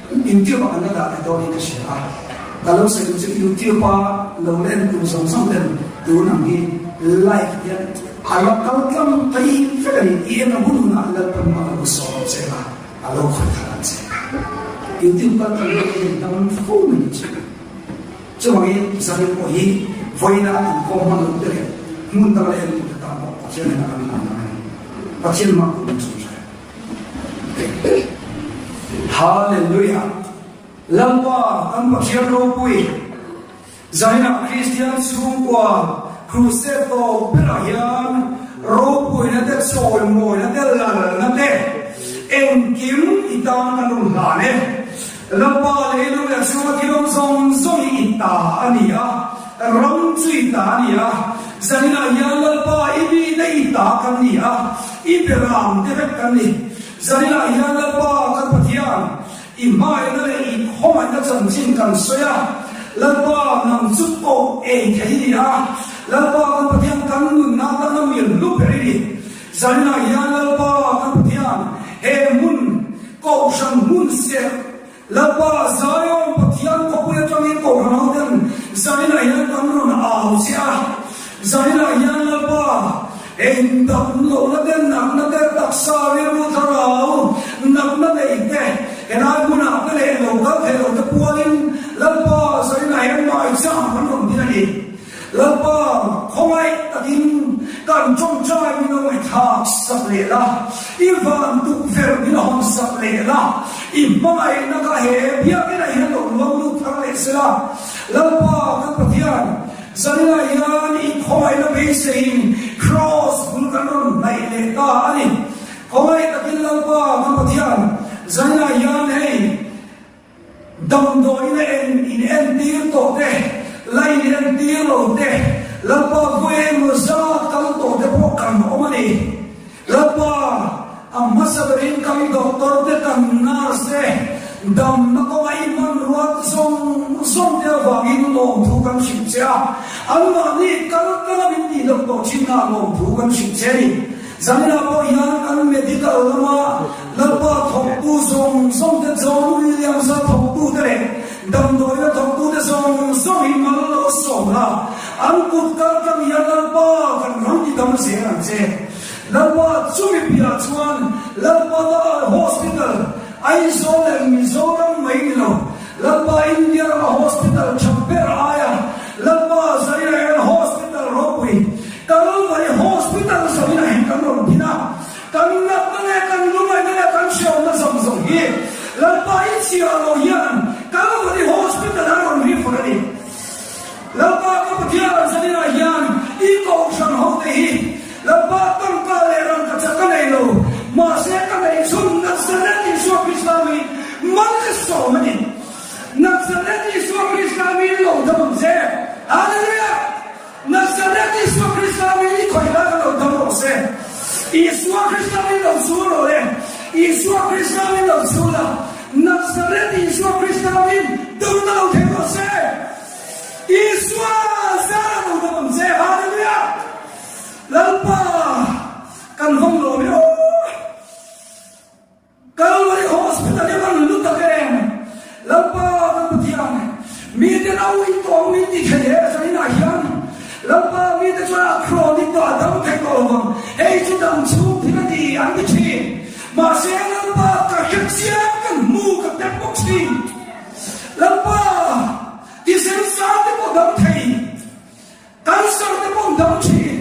YouTube ah kan la dah leh dawn in ka hria a, ka lo sawi duh chu YouTube a lo la en tur zawng zawng ten tun ang hi live hian a la kal tlang phei vek a ni i en a hun hunah Lalpan hma ka lo sawm ang che a. A lo khawi khat ang che. YouTube kal tlang pawh hian dang fo mai ni chu. Chuvangin Zanin pawh hi vawiina inkhawm hman loh te leh hmun dang leh entu te tan pawh Pathian hnenah kan hman ang a ni. Pathian mah kum in chawm hre. Hallelujah! Lalpa kan Pathian ropui. Zainah Kristian chhungkua Crusade tawp berah hian ropuina te, chawimawina te, lalna te engkim i tan kan rawn hlan e. Lalpa leilung leh chhunga thil awm zawng zawng hi i ta a ni a, ram chu i ta a ni a. Zaninah hian Lalpa i mite i ta kan ni a, i beram te vek kan ni. Zaninah hian Lalpa kan Pathian I hmaina leh i khawngaihna chanchin kan sawi a, Lalpa nang chu koh ei thei i ni a, Lalpa kan Pathian kan nunna atana mil hlu ber i ni. Zaninah hian Lalpa kan Pathian he hmun Kohhran hmun serh Lalpa Zion Pathian khawpui atangin Kohhran ho ten zaninah hian kan rawn au che a, zaninah hian Lalpa Eng dam lohna te, natna te, taksa rilru thlarau natna nei te, helai hmunah te leh lo kal thei lo te pualin Lalpa zainah hian maicham kan rawn din a ni. Lalpa khawngaih takin kan tawngtai min lo ngaihthlak sak leh la, i van tukverh min hawn sak leh la, i hmangaihna kha he biakinah hian lo luang lut thar leh sela, Lalpa kan Pathian, Zaninah hian i khawngaihna beiseiin Kraws bul kan rawn hnaih leh ta a ni. Khawngaih takin Lalpa kan Pathian, zaninah hian hei damdawiina en in entir tawh te, la in entir lo te, Lalpa vawi emaw zat kal tawh te pawh kan awm a ni. Lalpa, a hmasa berin kan doctor te kan nurse te damna kawnga i hmanrua zawng zawng te avangin lawmthu kan hrilh che a, anmahni kal kala min tih loh tawh thinna lawmthu kan hrilh che a ni. Zaninah pawh hian kan medical lama Lalpa thawktu zawng zawng te John Williams-a thawktu te leh damdawina thawktu te zawng zawng hi mal lo sawm la, an kut kal tlang hian Lalpa kan ram ti dam zel ang che. Lalpa chumi piah chuan Lalpa ta Hospital Aizawl leh Mizoram mai ni lo, Lalpa India rama Hospital tha ber aia Lalpa Zairael Hospital ropui Kalvari Hospital zawhin a heng kan rawn phin a, kan natna leh kan lungaihna leh kan hreawmna zawng zawng hi Lalpa i chhiah lo hian Kalvari Hospital a rawn refer a ni. Lalpa ka Pathian zaninah hian i kohhran hote hi Lalpa tangka leh rangkachak ka nei lo, mahse ka neih chhun Nazareth Isua Krista mi mal ka sawm a ni. Nazareth Isua Krista mi lo dam ang che. Hallelujah! Nazareth Isua Krista mi i khawih lai kha lo dam rawh se. Isua Krista mi lo chul rawh le. Isua Krista mi lo chul a. Nazareth Isua Krista min dam lo thei rawh se. Isua zar lo dam ang che. Hallelujah! Lalpa kan hawng lo mi aw. Kalvari Hospital hi kan lu tak em? Lalpa kan Pathian, mite nau in tawng min ti thei he zaninah hian Lalpa mite chuan a chronic tawh a dam thei tawh lo vang, hei chu dam chhung thil a ni an ti thin. Mahse Lalpa ka hre chiang kan hmu ka tep bawk thin. Lalpa thisen sang te pawh dam thei. Cancer te pawh dam thin.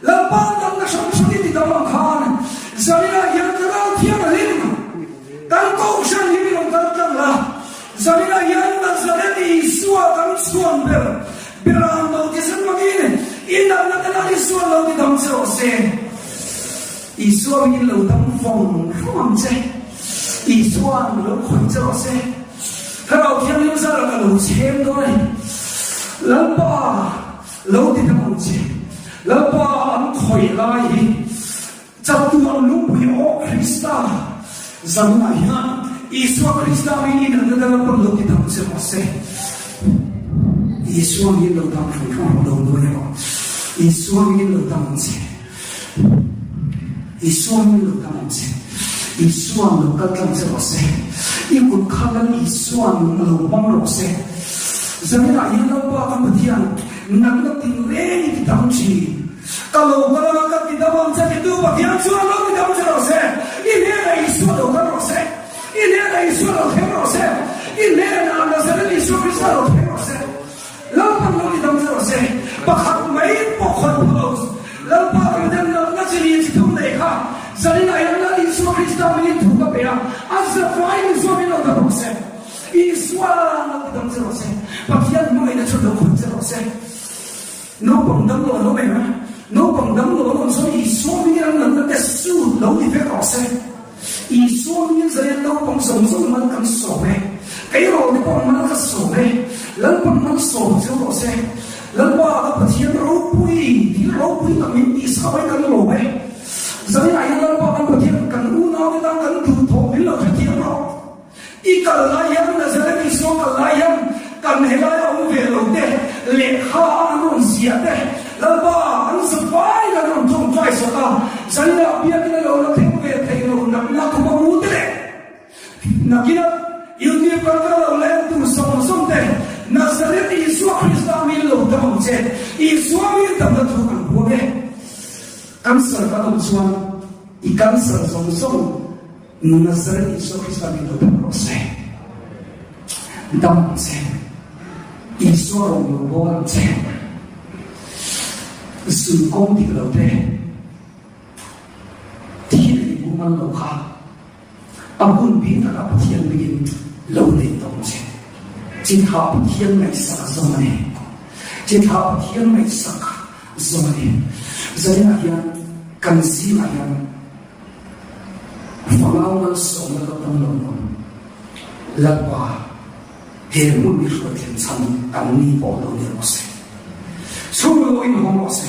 Lalpa damna hrang hrang i ti dam ang khan Zaninah hian ka ral thiang a hlim. Kan kohhran hi min rawn kal tlang la. Zaninah hian Nazareth Isua kan chhuan ber Beram lo ti zen mangin. I natna te Lal Isuan lo ti dam che rawh se. Isua min lo dam vawng vawng ang che. Isuan lo khawih che rawh se. Thlarau Thianghlim zarah ka lo chhem dawn a ni. Lalpa lo ti dam ang che. Lalpa an khawih lai hi chatuan lungpui aw Krista zanah hian Isua Krista min inanna te Lalpa lo ti dam che rawh se. Isua min lo dam hran hran rawh lo nuai rawh. Isua min lo dam ang che. Isua min lo dam ang che. Isuan lo kal tlang che rawh se. I kut kha Lal Isuan a lo hmang rawh se. Zaninah hian Lalpa ka Pathian, natna tinreng i ti dam thin. Ka lo kal anga ka ti dam ang che titu Pathian chuan lo ti dam che rawh se. I hnenah Isua lo kal rawh se. I hnenah Isua lo thleng rawh se. I hnenah Nazareth Isua Krista lo thleng rawh se. Lalpan lo ti dam che rawh se. Pakhat mai pawh khawn pha lo. Lalpa kan den lohna chi ni chi thum nei kha zaninah hian Lal Isua Krista mingin thu ka pe a, a zavai Isua min lo dam rawh se. Isua lo ti dam che rawh se. Pathian hmangaihna chu lo khawn che rawh se. Naupang dam lo an awm em a? Naupang dam lo an awm chuan Isua mingin an natna te sut lo ti vek rawh se. Isua mingin zaia naupang zawng zawng mal kan sawm e. Kei rawh te pawh mal ka sawm e. Lalpan mal sawm cheu rawh se. Lalpa ka Pathian ropui, thil ropui tak min tih sa mai kan lawm e. Zainah hian Lalpa kan Pathian kan unaute tan kan duhthawh min lo hrethiam rawh. I kal lai hian Nazareth Isua kal lai hian kan helaia awm ve lo te, lehkha a an rawn ziah te, Lalpa an zavaiin an rawn tawngtai sak a, zainah biakin a lo la thleng ve thei lo natna khawpa mu te leh nakina YouTube kan kal lo leh tur zawng zawng te Nazareth Isua Krista min lo dam ang che, Isua min damna thu kan huam e. Cancer kan awm chuan i cancer zawng zawng Nazareth Isua Krista min lo dam rawh se. Dam ang che. Isua rawn lo bawl ang che. Zun kawng dik lo te, thil ei mumal lo kha a hun bik takah Pathian bingin lo nei tawh ang che. Chitha Pathian ngaihsak zawng a ni. Chitha Pathian ngaihsak zawng a ni. Zaninah hian kan zingah hian Fangau malsawmna ka pawm lo maw? Lalpa, he hmun i hruai thlen chhan kan ni pawh lo ni rawh se. Chhung lo inhawng rawh se.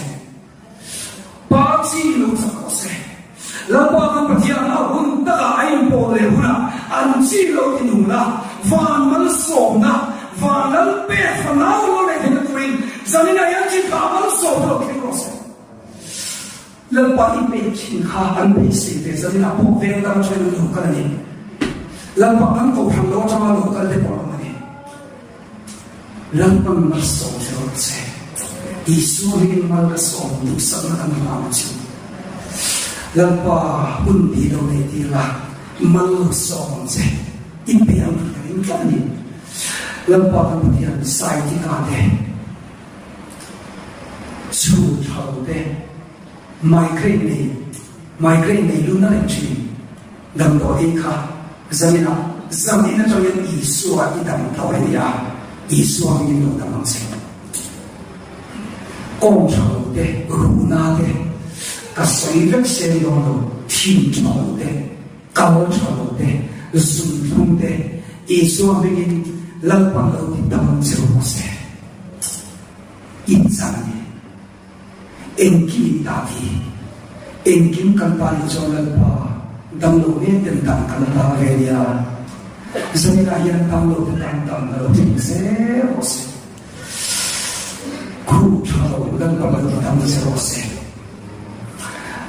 Pa chi lo chak rawh se. Lalpa kan Pathian a hun takah a inpawl leh hunah an chi lo ti nung la, van malsawmna, van lal pek fanau lo leh theihna turin zaninah hian chi thlah malsawmna lo thleng rawh se. Lalpa i pek thin kha an beisei ve zanin ah pawh veng dang atangin an lo kal a ni. Lalpa kan kohhran lo atanga lo kal te pawh an awm a ni. Lalpan malsawm che rawh che. Isua hmingin mal ka sawm duhsakna kan hlam a chu. Lalpa hun bi lo nei tir la, mal lo sawm ang che. I pe ang tih ka ring tlat a ni. Lalpa kan Pathian sai tika te. Chhun tha lo te, migraine nei, migraine nei lu na reng thin, damdawi ei kha zaninah zanin atangin Isua i dam tawh e nia, Isua hmingin lo dam ang che. Kawng tha lo te, ruhna te, ka sawi vek seng dawn lo, thin tha lo te, kal tha lo te, zunthlum te, Isua hmingin Lalpan lo ti dam ang che rawh se. Inchan a ni. Engkim in ta thi. Engkim kan ta nih chuan Lalpa damlo mek ten dam kan ta ve nia. Zaninah hian damlo te tan dam ka lo thleng zel rawh se. Khuh tha lo Lalpa lo ti dam che rawh se.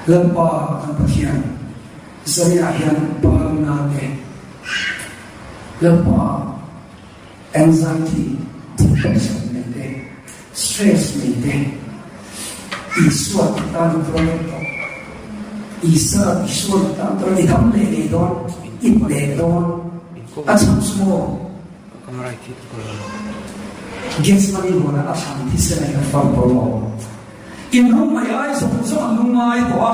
Lalpa kan Pathian zaninah hian palna te Lalpa Anxiety, depression nei te, stress nei te, Isua ti tan i tuar leh tawh. Isa, Isua ti tan tuar i dam leh ngei dawn, i hneh dawn. A chhan chu maw? Gethsemane huanah a thlan thisen a hian far tawh maw? In rawng mai ai zawng zawng an lungngai tawh a,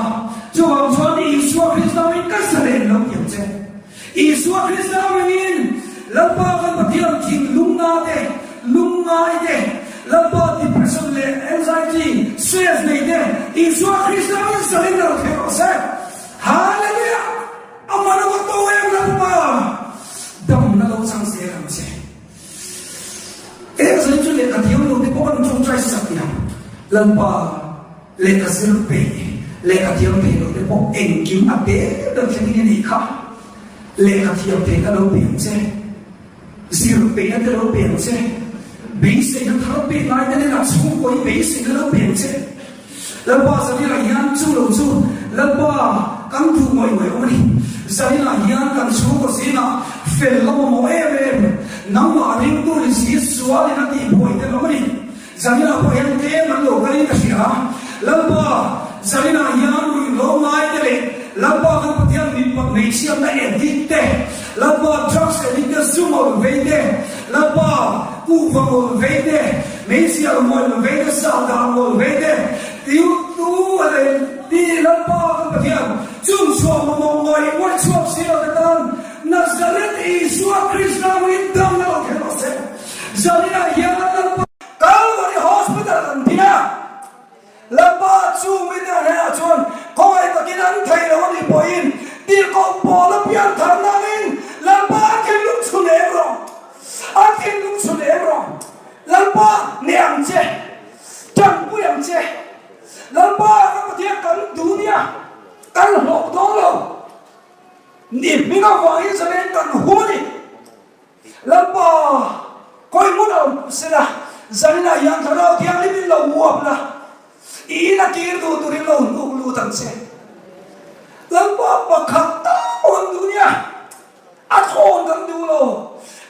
chuvang chuan Isua Krista in ka zalen lo ti ang che. Isua Krista mangin Lalpa kan Pathian thinlungna te, lungngai te, Lalpa depression. Depression leh anxiety, stress nei te Isua Krista min zalenna lo thleng rawh se. Hallelujah! A man a va to em Lalpa, damna lo chang zel ang che. Eng zai chu lehkha thiam lo te pawh kan tawngtai sak thiam. Lalpa lehkha zir peih, lehkha thiam thei lo te pawh engkim a te ber thlengin i nih kha. Lehkha thiam theihna lo pe ang che. Zir peihna te lo pe ang che. Beiseina thar pek lai te nen a chhungkaw hi beiseina lo pe ang che. Lalpa Zaninah hian chu lo chu Lalpa kan duh ngawih ngawih awm a ni. Zaninah hian kan chhungkaw zingah fel la mamawh em em, nangmah ringtu ni si sualin a tihbuai tel awm a ni. Zaninah pawh hian tlem an lo kalin ka hria a. Lalpa Zaninah hian ruihhlo ngai te leh Lalpa kan Pathian mipat hmeichhiatna addict te, Lalpa drugs addict te, zu ngawlh vei te, Lalpa kuhva ngawlh vei te, Meizial ngawih vei te, sahdah ngawih vei te, tiu tu a leh ti Lalpa kan Pathian chung chhuah mamawh ngawih ngawih chhuak si lo te tan Nazareth Isua Krista angin damna lo kher rawh se. Zaninah hian Lalpa Calvary Hospital kan din a, Lalpa chu mite a hnenah chuan khawngaih takin an thei lo a nih pawhin tirhkoh pawl a pian thar nangin Lalpa a thinlung chhun em rawh, a thinlung chhun em rawh. Lalpa hneh ang che, tanpui ang che. Lalpa ka Pathian kan duh nia, kan hlawh dawn lo. Ni hming avangin zalen kan hum a ni. Lalpa kawi hmun a awm sela, zaninah hian Thlarau Thianghlim in lo uap la, i in a kir duh turin lo hnuk lut ang che. Lalpa pakhat tal pawh an duh nia. A thawn kan duh lo.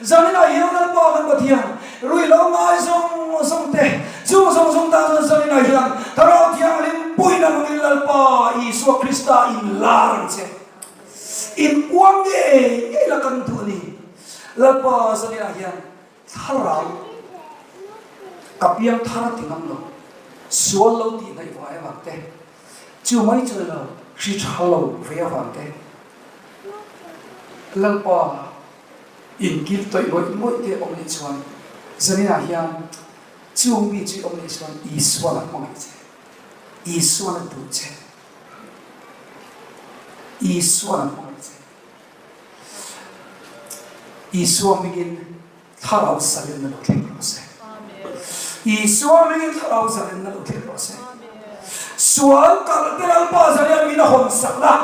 Zaninah hian Lalpa kan Pathian, ruihlo ngai zawng zawng te, chung zawng zawng tan chuan zaninah hian Thlarau Thianghlim puina hmangin Lalpa Isua Krista inlar ang che. In uang ngei ngei la kan duh a ni. Lalpa zaninah hian Thlarau ka piang thar ti ngam lo, sual lo tih hnaih vai avang te, chu mai chu ni lo, hri tha lo ve avang te, Lalpa inkil tawih ngawih ngawih te awm nih chuan zaninah hian chung mi chu i awm nih chuan Isuan a hmangaih che, Isuan a duh che, Isuan a hmangaih che. Isua hmingin Thlarau zalenna lo thleng rawh se. Isua hmingin Thlarau zalenna lo thleng rawh se. Sual kal te Lalpa zalian min a hawn sak la.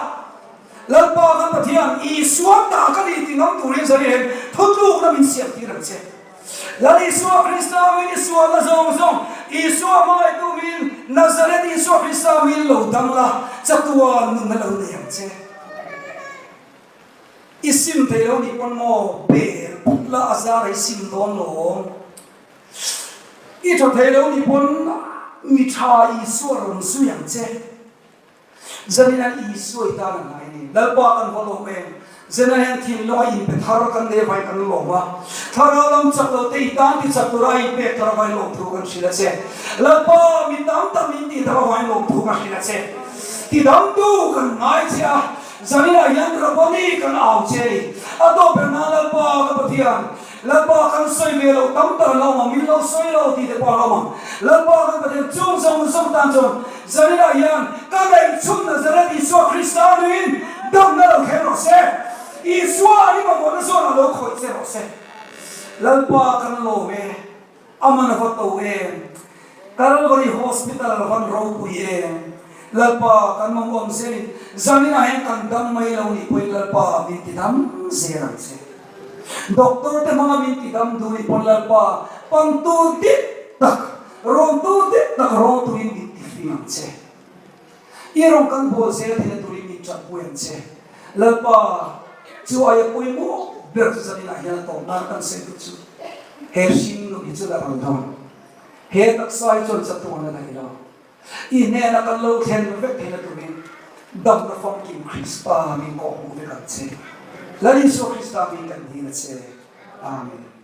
Lalpa kan Pathian Isua ta ka ni ti ngam turin zalian thutlukna min siam tir ang che. Lal Isua Krista min i sualna zawng zawng Isua hmangaihtu min Nazareth Isua Krista min lo dam la, chatuan nunna lo nei ang che. I sim thei lo nih pawn maw bel put la a zar i sim dawn lawm. I tha thei lo nih pawn mi tha Isua rawn zui ang che. Zanina Isua i tan a hnai a ni. Lalpa kan va lawm em? Zena hian thinlung a inpe thar kan nei avangin kan lawm a. Thlarau lam chak lo te i tan ti chak tura a inpek thar avangin lawmthu kan hrilh a che. Lalpa mi tam tak min tih thar avangin lawmthu ka hrilh a che. Tidamtu kan ngai che a. Zaninah hian Rabboni kan au che a ni. A tawp ber nan Lalpa ka Pathian, Lalpa kan sawi ve loh tam tak an lo awm ang, min lo sawi lo tih te pawh an lo awm ang. Lalpa kan Pathian chung zawng zawng tan chuan zaninah hian ka ngaihchhun Nazareth Isua Krista nuin damna lo thleng rawh se. Isua i mamawhna zawnah lo khawih che rawh se. Lalpa kan lawm e. A man a va to em? Calvary Hospital a van ropui em? Lalpa kan mamawm zelin zaninah hian kan dam mai lo nih pawhin Lalpa min ti dam zel ang che. Doctor te hmanga min ti dam duh nih pawn Lalpa pangtu dik tak, rawntu dik tak rawng turin min ti fing ang che. I rawn kan bual zel theihna turin min tanpui ang che. Lalpa, chu aia pawimawh ber chu zaninah hian a tawp nan kan sawi duh chu, he hringnun hi chu la ral dawn. He taksa hi chuan chatuan a daih lo. I hnena kan lo thlen vek theihna turin damna famkim Krista min kawhhmuh vek ang che. Lal Isua Krista min kan dil a che. Amen.